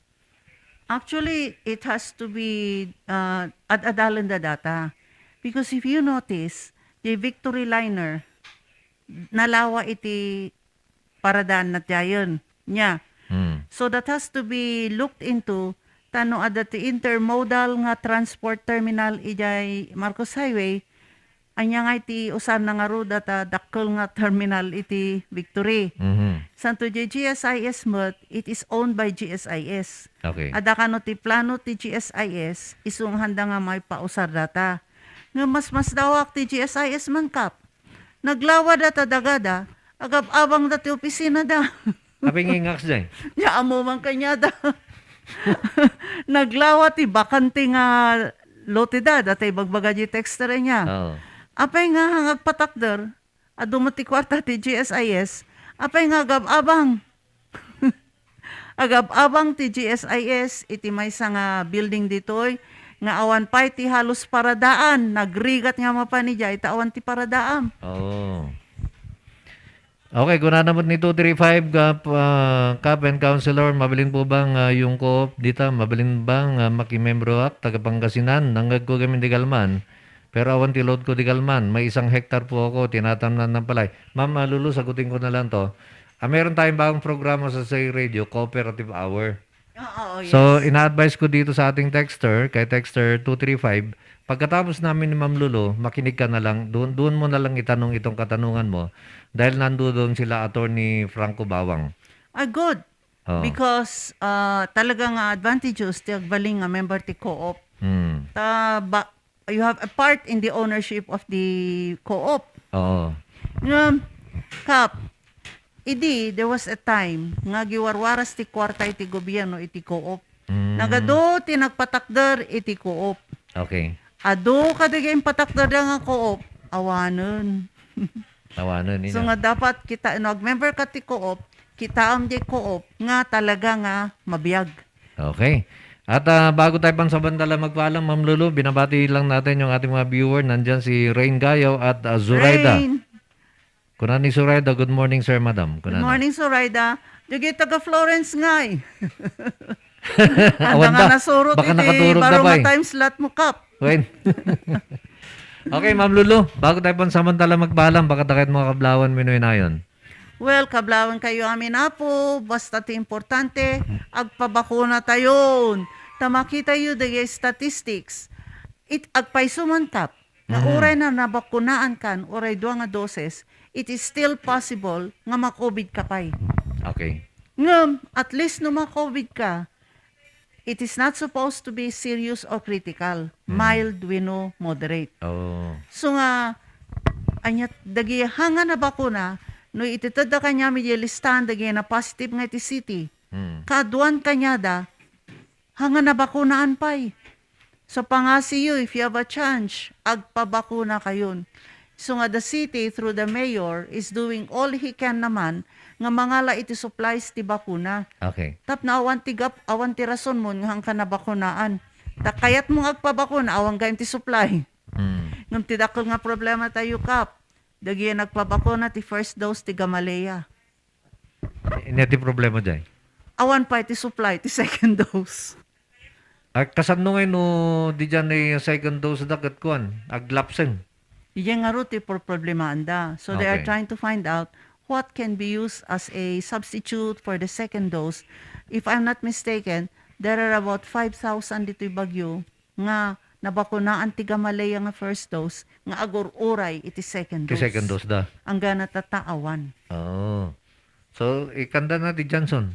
Actually, it has to be, uh, ad-adalen da data. Because if you notice, the Victory Liner, nalawa iti paradaanna diayen. Nia. Hmm. So that has to be looked into, ta no adda ti intermodal nga transport terminal idiay Marcos Highway, ania nga iti usarna nga ruda ta dakkel nga terminal iti Victory. Mhm. Santo G S I S met, it is owned by G S I S. Okay. Adda kano ti plano ti G S I S, isu nga handa nga maipausar data. Nga mas, mas dawak ti G S I S man, Kap. Naglawada ta dagada, agab-abangda ti opisinada. Apay nga ingaks diay? Nia, ammo man kaniada. Naglawa ti bakante nga lote da, data ibagbaga di texter nia. Oo. Apay nga, haan nga agpatakder, adu met ti kuarta ti G S I S, apay nga agab-abang. Agab-abang ti G S I S iti maysa nga building ditoy, nga awan pay ti halos paradaan, nagrigat nga mapan idiay, ta awan ti paradaam. Oo. Okay, kunana met ni two three five, Kap, ah, Kap and Counselor, mabalin po ba nga yung co-op dita? Mabalin ba nga makimembroak? Taga Pangasinan, nanggad ko kami di Galman. Pero awan ti load ko di Galman. May isang hektar po ako, tinatamnan ng palay. Ma'am, ah, Lulu, sagutin ko na lang to. Ah, meron tayong bagong programa sa Say Radio, Cooperative Hour. Oo, So, yes. ina-advise ko dito sa ating texter, kay texter two three five, pagkatapos namin ni Ma'am Lulu, makinig ka na lang, doon, doon mo na lang itanong itong katanungan mo dahil nandoon sila Attorney Franco Bawang. Ah, good. Oh. Because, ah, talaga nga advantageous ti agbalin nga member ti co-op. Hmm. Ta ba, you have a part in the ownership of the co-op. Oo. Nga, Kap, idi, there was a time nga giwarwaras ti kuarta iti gobierno iti co-op. Mm. Nagadu ti nagpatakder iti co-op. Okay. Adu kadagiti impatakderda nga co-op, awanen. Awanen, So ina. nga dapat kita, no, ag-member ka ti co-op, kitaem di co-op nga talaga nga mabiag. Okay. At, ah, bago tayo pansamantala magpaalam, Ma'am Lulu, binabati lang natin yung ating mga viewer. Nandyan si Rain Gayo at, ah, Zoraida. Rain. Kuna ni Zoraida, "Good morning, sir, madam." Good Kuna na. morning, Zoraida. Dagiti taga Florence ngay. Anda Awan nga da. nasurot Baka iti nakaturog na baro nga pay. time slot mo, Kap. Wen. Okay, Ma'am Lulu, bago tayo pansamantala magpaalam, baka takit mo kablawan mo inuinayon. Well, kablawan kayo amin, Apo, basta ti importante, agpabakuna tayon. Ta makita yu dagiti statistics. It, agpayso man, Kap, nga Mhm. uray na nabakunaan kan, uray dua nga doses, it is still possible nga ma-covid ka pay. Okay. Ngem, at least no ma-covid ka, it is not supposed to be serious or critical. Mm. Mild wenno moderate. Oh. So nga, anya, dagiti haan nga nabakuna, no itedda kaniami diay listahan dagiti na positive nga iti city, Mm. kaaduan kaniada, haan nga nabakunaan pay. So, pangasiyo, if you have a chance, agpabakuna kayon. So nga the city, through the mayor, is doing all he can naman nga mangala iti supplies ti bakuna. Okay. Tapno awan ti gap, awan ti rason mo nga haan ka nabakunaan. Ta kayat mo nga agpabakuna, awan gayam ti supply. Hmm. Ngem ti dakkel nga problema tayo, Kap, dagiti nagpabakuna ti first dose ti Gamaleya. Ania ti problema diay? Awan pay ti supply ti second dose. Ay, kasano ngay no di diay second dose da ket kuan, aglapseng? Diay ngarud ti problemaanda. So they are Okay. trying to find out what can be used as a substitute for the second dose. If I'm not mistaken, there are about five thousand ditoy Baguio nga nabakunaan ti Gamaleya nga first dose nga agur-uray iti second Ti dose. second dose da. Anggana ta awan. Oo. So, ikanda na ti Johnson.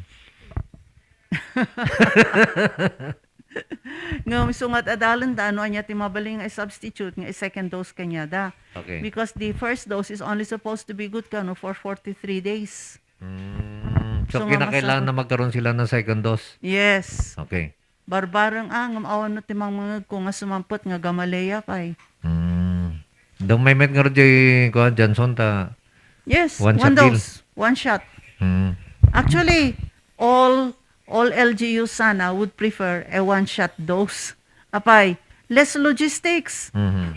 Ngem isu nga adalenda no ania ti mabalin nga i-substitute nga i-second dose kaniada. Okay. Because the first dose is only supposed to be good kano for forty-three days. Mm. So, So, nga kinakailangan masama. na magkaroon sila ng second dose? Yes. Okay. Barbareng, ah, ngem awan no ti mangmangegko nga sumampet nga Gamaleya pay. Mm. Daw may met nga radyo, kuwan, Johnson, ta Yes, one one shot deal. dose, one shot. Mm. Actually, all, all L G Us sana would prefer a one shot dose. Apay, less logistics. Mhm.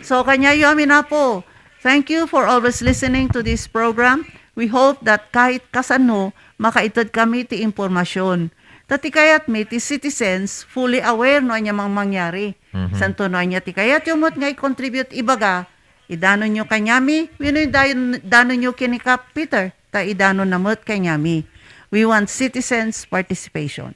So, kaniayo amin, Apo, thank you for always listening to this program. We hope that kahit kasano, makaited kami ti impormasyon. Ta ti kayatmi, ti citizens, fully aware no ania mang mangyari. Mhm. Santo no ania ti kayatyo met nga i-contribute ibaga, idanonyo kaniami, wenno idan-, danonyo ken ni Kap Peter, ta idanonna met kaniami. We want citizens' participation.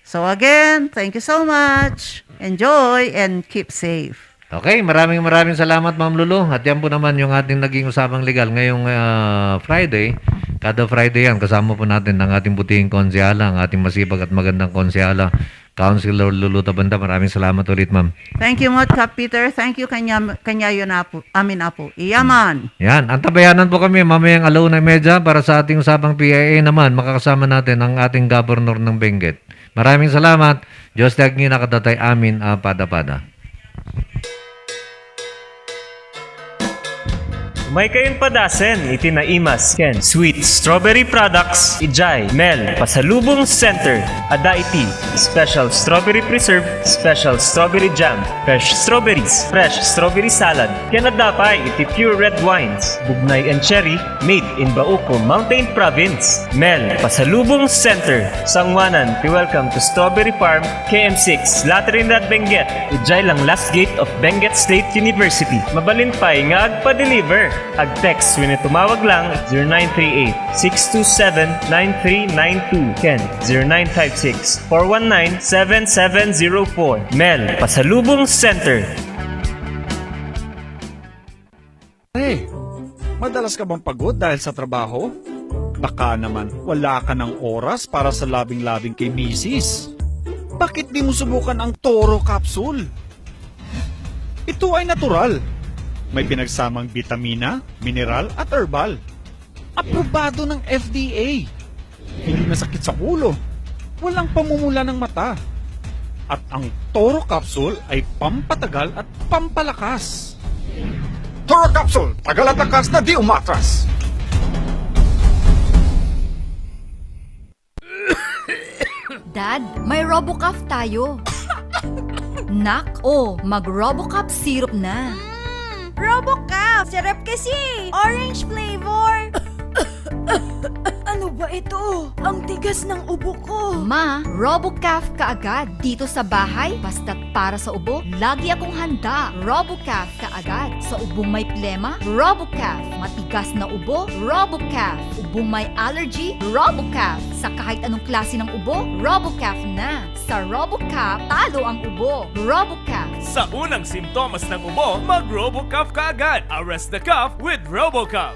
So again, thank you so much. Enjoy and keep safe. Okay, maraming, maraming salamat, Ma'am Lulu. At yan po naman yung ating naging usapang legal ngayong, ah, Friday. Kada Friday yan, kasama po natin ang ating butihing konsehala, ang ating masipag at magandang konsehala, Councilor Lulu Tabanda. Maraming salamat ulit, ma'am. Thank you, Mot Kap Peter. Thank you, kanya, kaniayo na po, amin, Apo. Iyaman. Yan, antabayanan po kami mamayang alauna medya para sa ating usapang P I A naman. Makakasama natin ang ating governor ng Benguet. Maraming salamat. Diyos ti agngina kadatayo amin a pada-pada. Maykayon padasen iti naimas ken sweet strawberry products idiay Mel Pasalubong Center. Adda iti special strawberry preserve, special strawberry jam, fresh strawberries, fresh strawberry salad, ken adda pay iti pure red wines, Bugnay and Cherry, made in Bauco, Mountain Province. Mel Pasalubong Center, sanguanan ti Welcome to Strawberry Farm, K M six, La Trinidad, Benguet, idiay langlas gate of Benguet State University. Mabalin pay nga agpa-deliver. Ag-text wenno tumawag lang zero nine three eight, six two seven, nine three nine two ken zero nine five six, four one nine, seven seven zero four. Mel Pasalubong Center. Hey, madalas ka bang pagod dahil sa trabaho? Baka naman wala ka ng oras para sa labing-labing kay misis. Bakit di mo subukan ang Toro Capsule? Ito ay natural. May pinagsamang bitamina, mineral at herbal. Aprobado ng F D A. Hindi masakit sa ulo. Walang pamumula ng mata. At ang Toro Capsule ay pampatagal at pampalakas. Toro Capsule, tagal at lakas na di umatras. Dad, may Robocough tayo. Nak, oh, mag-Robocup syrup na. Mm, Robocup! Sarap kasi! Orange flavor! Ano ba ito? Ang tigas ng ubo ko! Ma, Robocup ka agad. Dito sa bahay, basta't para sa ubo, lagi akong handa. Robocup ka agad. Sa ubong may plema, Robocup. Matigas na ubo, Robocup. Ubong may allergy, Robocup. Sa kahit anong klase ng ubo, Robocup na. Sa Robocup, talo ang ubo. Robocup. Sa unang simptomas ng ubo, mag-Robocup ka agad. Arrest the cough with Robocup.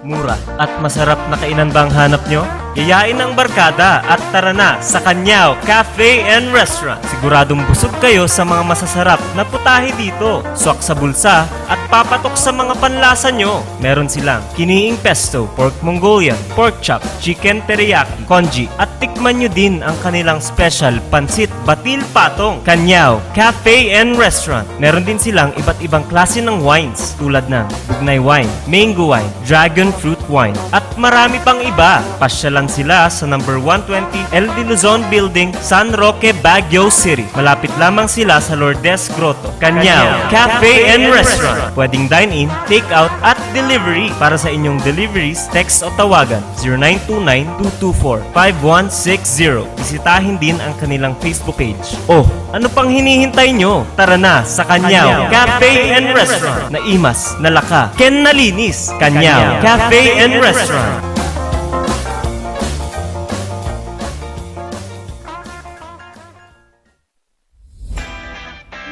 Mura at masarap na kainan ba ang hanap nyo? Yayain ang barkada at tara na sa Kanyao Cafe and Restaurant. Siguradong busog kayo sa mga masasarap na putahe dito, swak sa bulsa at papatok sa mga panlasa nyo. Meron silang kiniing pesto, pork Mongolian, pork chop, chicken teriyaki, congee, at tikman nyo din ang kanilang special pansit batil patong. Kanyao Cafe and Restaurant. Meron din silang iba't ibang klase ng wines tulad ng bugnay wine, mango wine, dragon fruit wine, at marami pang iba. Pasyalan sila sa number one twenty L D Luzon Building, San Roque, Baguio City. Malapit lamang sila sa Lourdes Grotto. Kanyao Cafe and Restaurant. Pwedeng dine-in, take-out, at delivery. Para sa inyong deliveries, text o tawagan zero nine two nine two two four five one six zero. Bisitahin din ang kanilang Facebook page. Oh, ano pang hinihintay nyo? Tara na sa Kanyao Cafe and Restaurant. Naimas, nalaka, ken nalinis. Kanyao Cafe and Restaurant.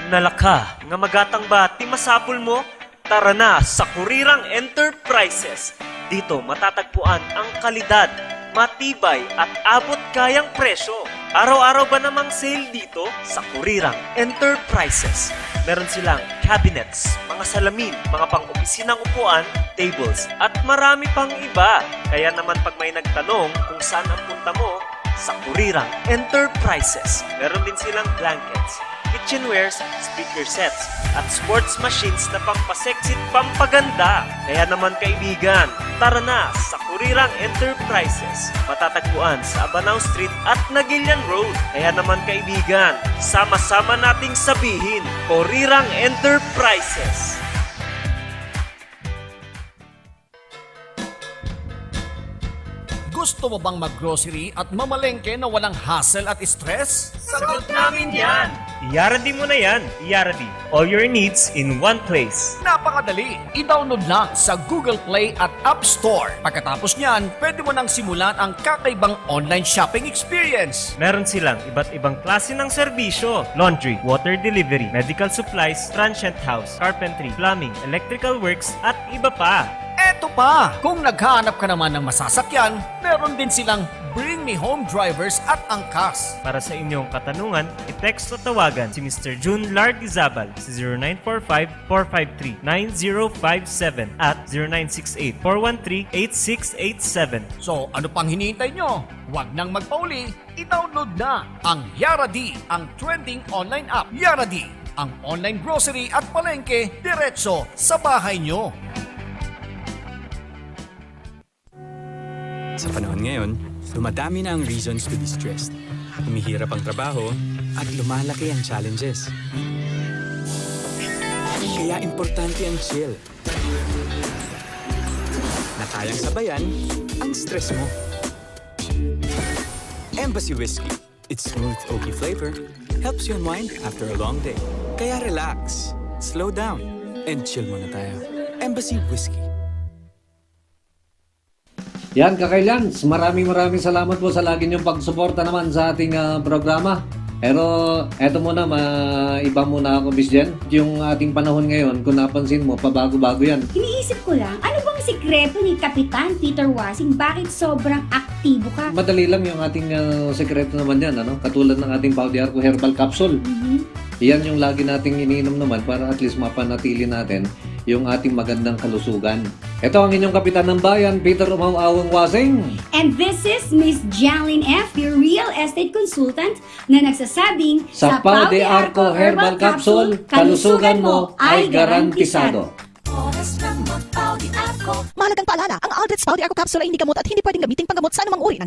Nalaka nga magatang ba ti masapul mo? Tara na sa Kurirang Enterprises. Dito matatagpuan ang kalidad, matibay at abot kayang presyo. Araw-araw ba namang sale dito? Sa Kurirang Enterprises. Meron silang cabinets, mga salamin, mga pang-opisinang upuan, tables, at marami pang iba. Kaya naman pag may nagtanong kung saan ang punta mo, sa Kurirang Enterprises. Meron din silang blankets, kitchenwares, speaker sets, at sports machines na pampasexy at pampaganda. Kaya naman kaibigan, tara na sa Kurirang Enterprises. Matatagpuan sa Abanao Street at Naguilian Road. Kaya naman kaibigan, sama-sama nating sabihin, Kurirang Enterprises. Gusto mo bang mag-grocery at mamalengke na walang hassle at stress? Sagot namin yan! Iyaradi mo na yan, Iyaradi. All your needs in one place. Napakadali! I-download lang sa Google Play at App Store. Pagkatapos niyan, pwede mo nang simulan ang kakaibang online shopping experience. Meron silang iba't ibang klase ng serbisyo, laundry, water delivery, medical supplies, transient house, carpentry, plumbing, electrical works, at iba pa. Eto pa, kung naghahanap ka naman ng masasakyan, meron din silang Bring Me Home Drivers at Angkas. Para sa inyong katanungan, i-text o tawagan si Mister June Lardizabal sa zero nine four five, four five three, nine zero five seven at zero nine six eight, four one three, eight six eight seven. So, ano pang hinihintay nyo? Huwag nang magpauli, i-download na ang Yaradi, ang trending online app. Yaradi! Ang online grocery at palengke diretso sa bahay nyo. Sa panahon ngayon, dumadami na ang reasons to be stressed. Humihirap ang trabaho at lumalaki ang challenges. Kaya importante ang chill na kayang sabayan ang stress mo. Embassy Whiskey. Its smooth oaky flavor helps you unwind after a long day. Kaya relax, slow down, and chill muna tayo. Embassy Whiskey. Yan, Kakay Lance, maraming maraming salamat po sa lagi niyong pagsuporta naman sa ating ah, programa. Pero eto muna, maiba muna ako, Miss Jen. Yung ating panahon ngayon, kung napansin mo, pabago-bago yan. Iniisip ko lang, ano bang sikreto ni Kapitan Peter Wasing? Bakit sobrang aktibo ka? Madali lang yung ating ah, sekreto naman yan, ano? Katulad ng ating Pau de Arco Herbal Capsule. Mhm. Yan yung lagi nating iniinom naman para at least mapanatili natin yung ating magandang kalusugan. Ito ang inyong kapitan ng bayan, Peter Umaw Awang Wasing. And this is Miss Jalyn F., your real estate consultant na nagsasabing, Sa Pau de Arco Herbal Capsule, kalusugan mo ay garantisado. Oras ng magpau di ako. Mahalagang paalala, ang Aldrich Pau de Arco Capsule ay hindi gamot at hindi pwedeng gamiting panggamot sa anumang uri ng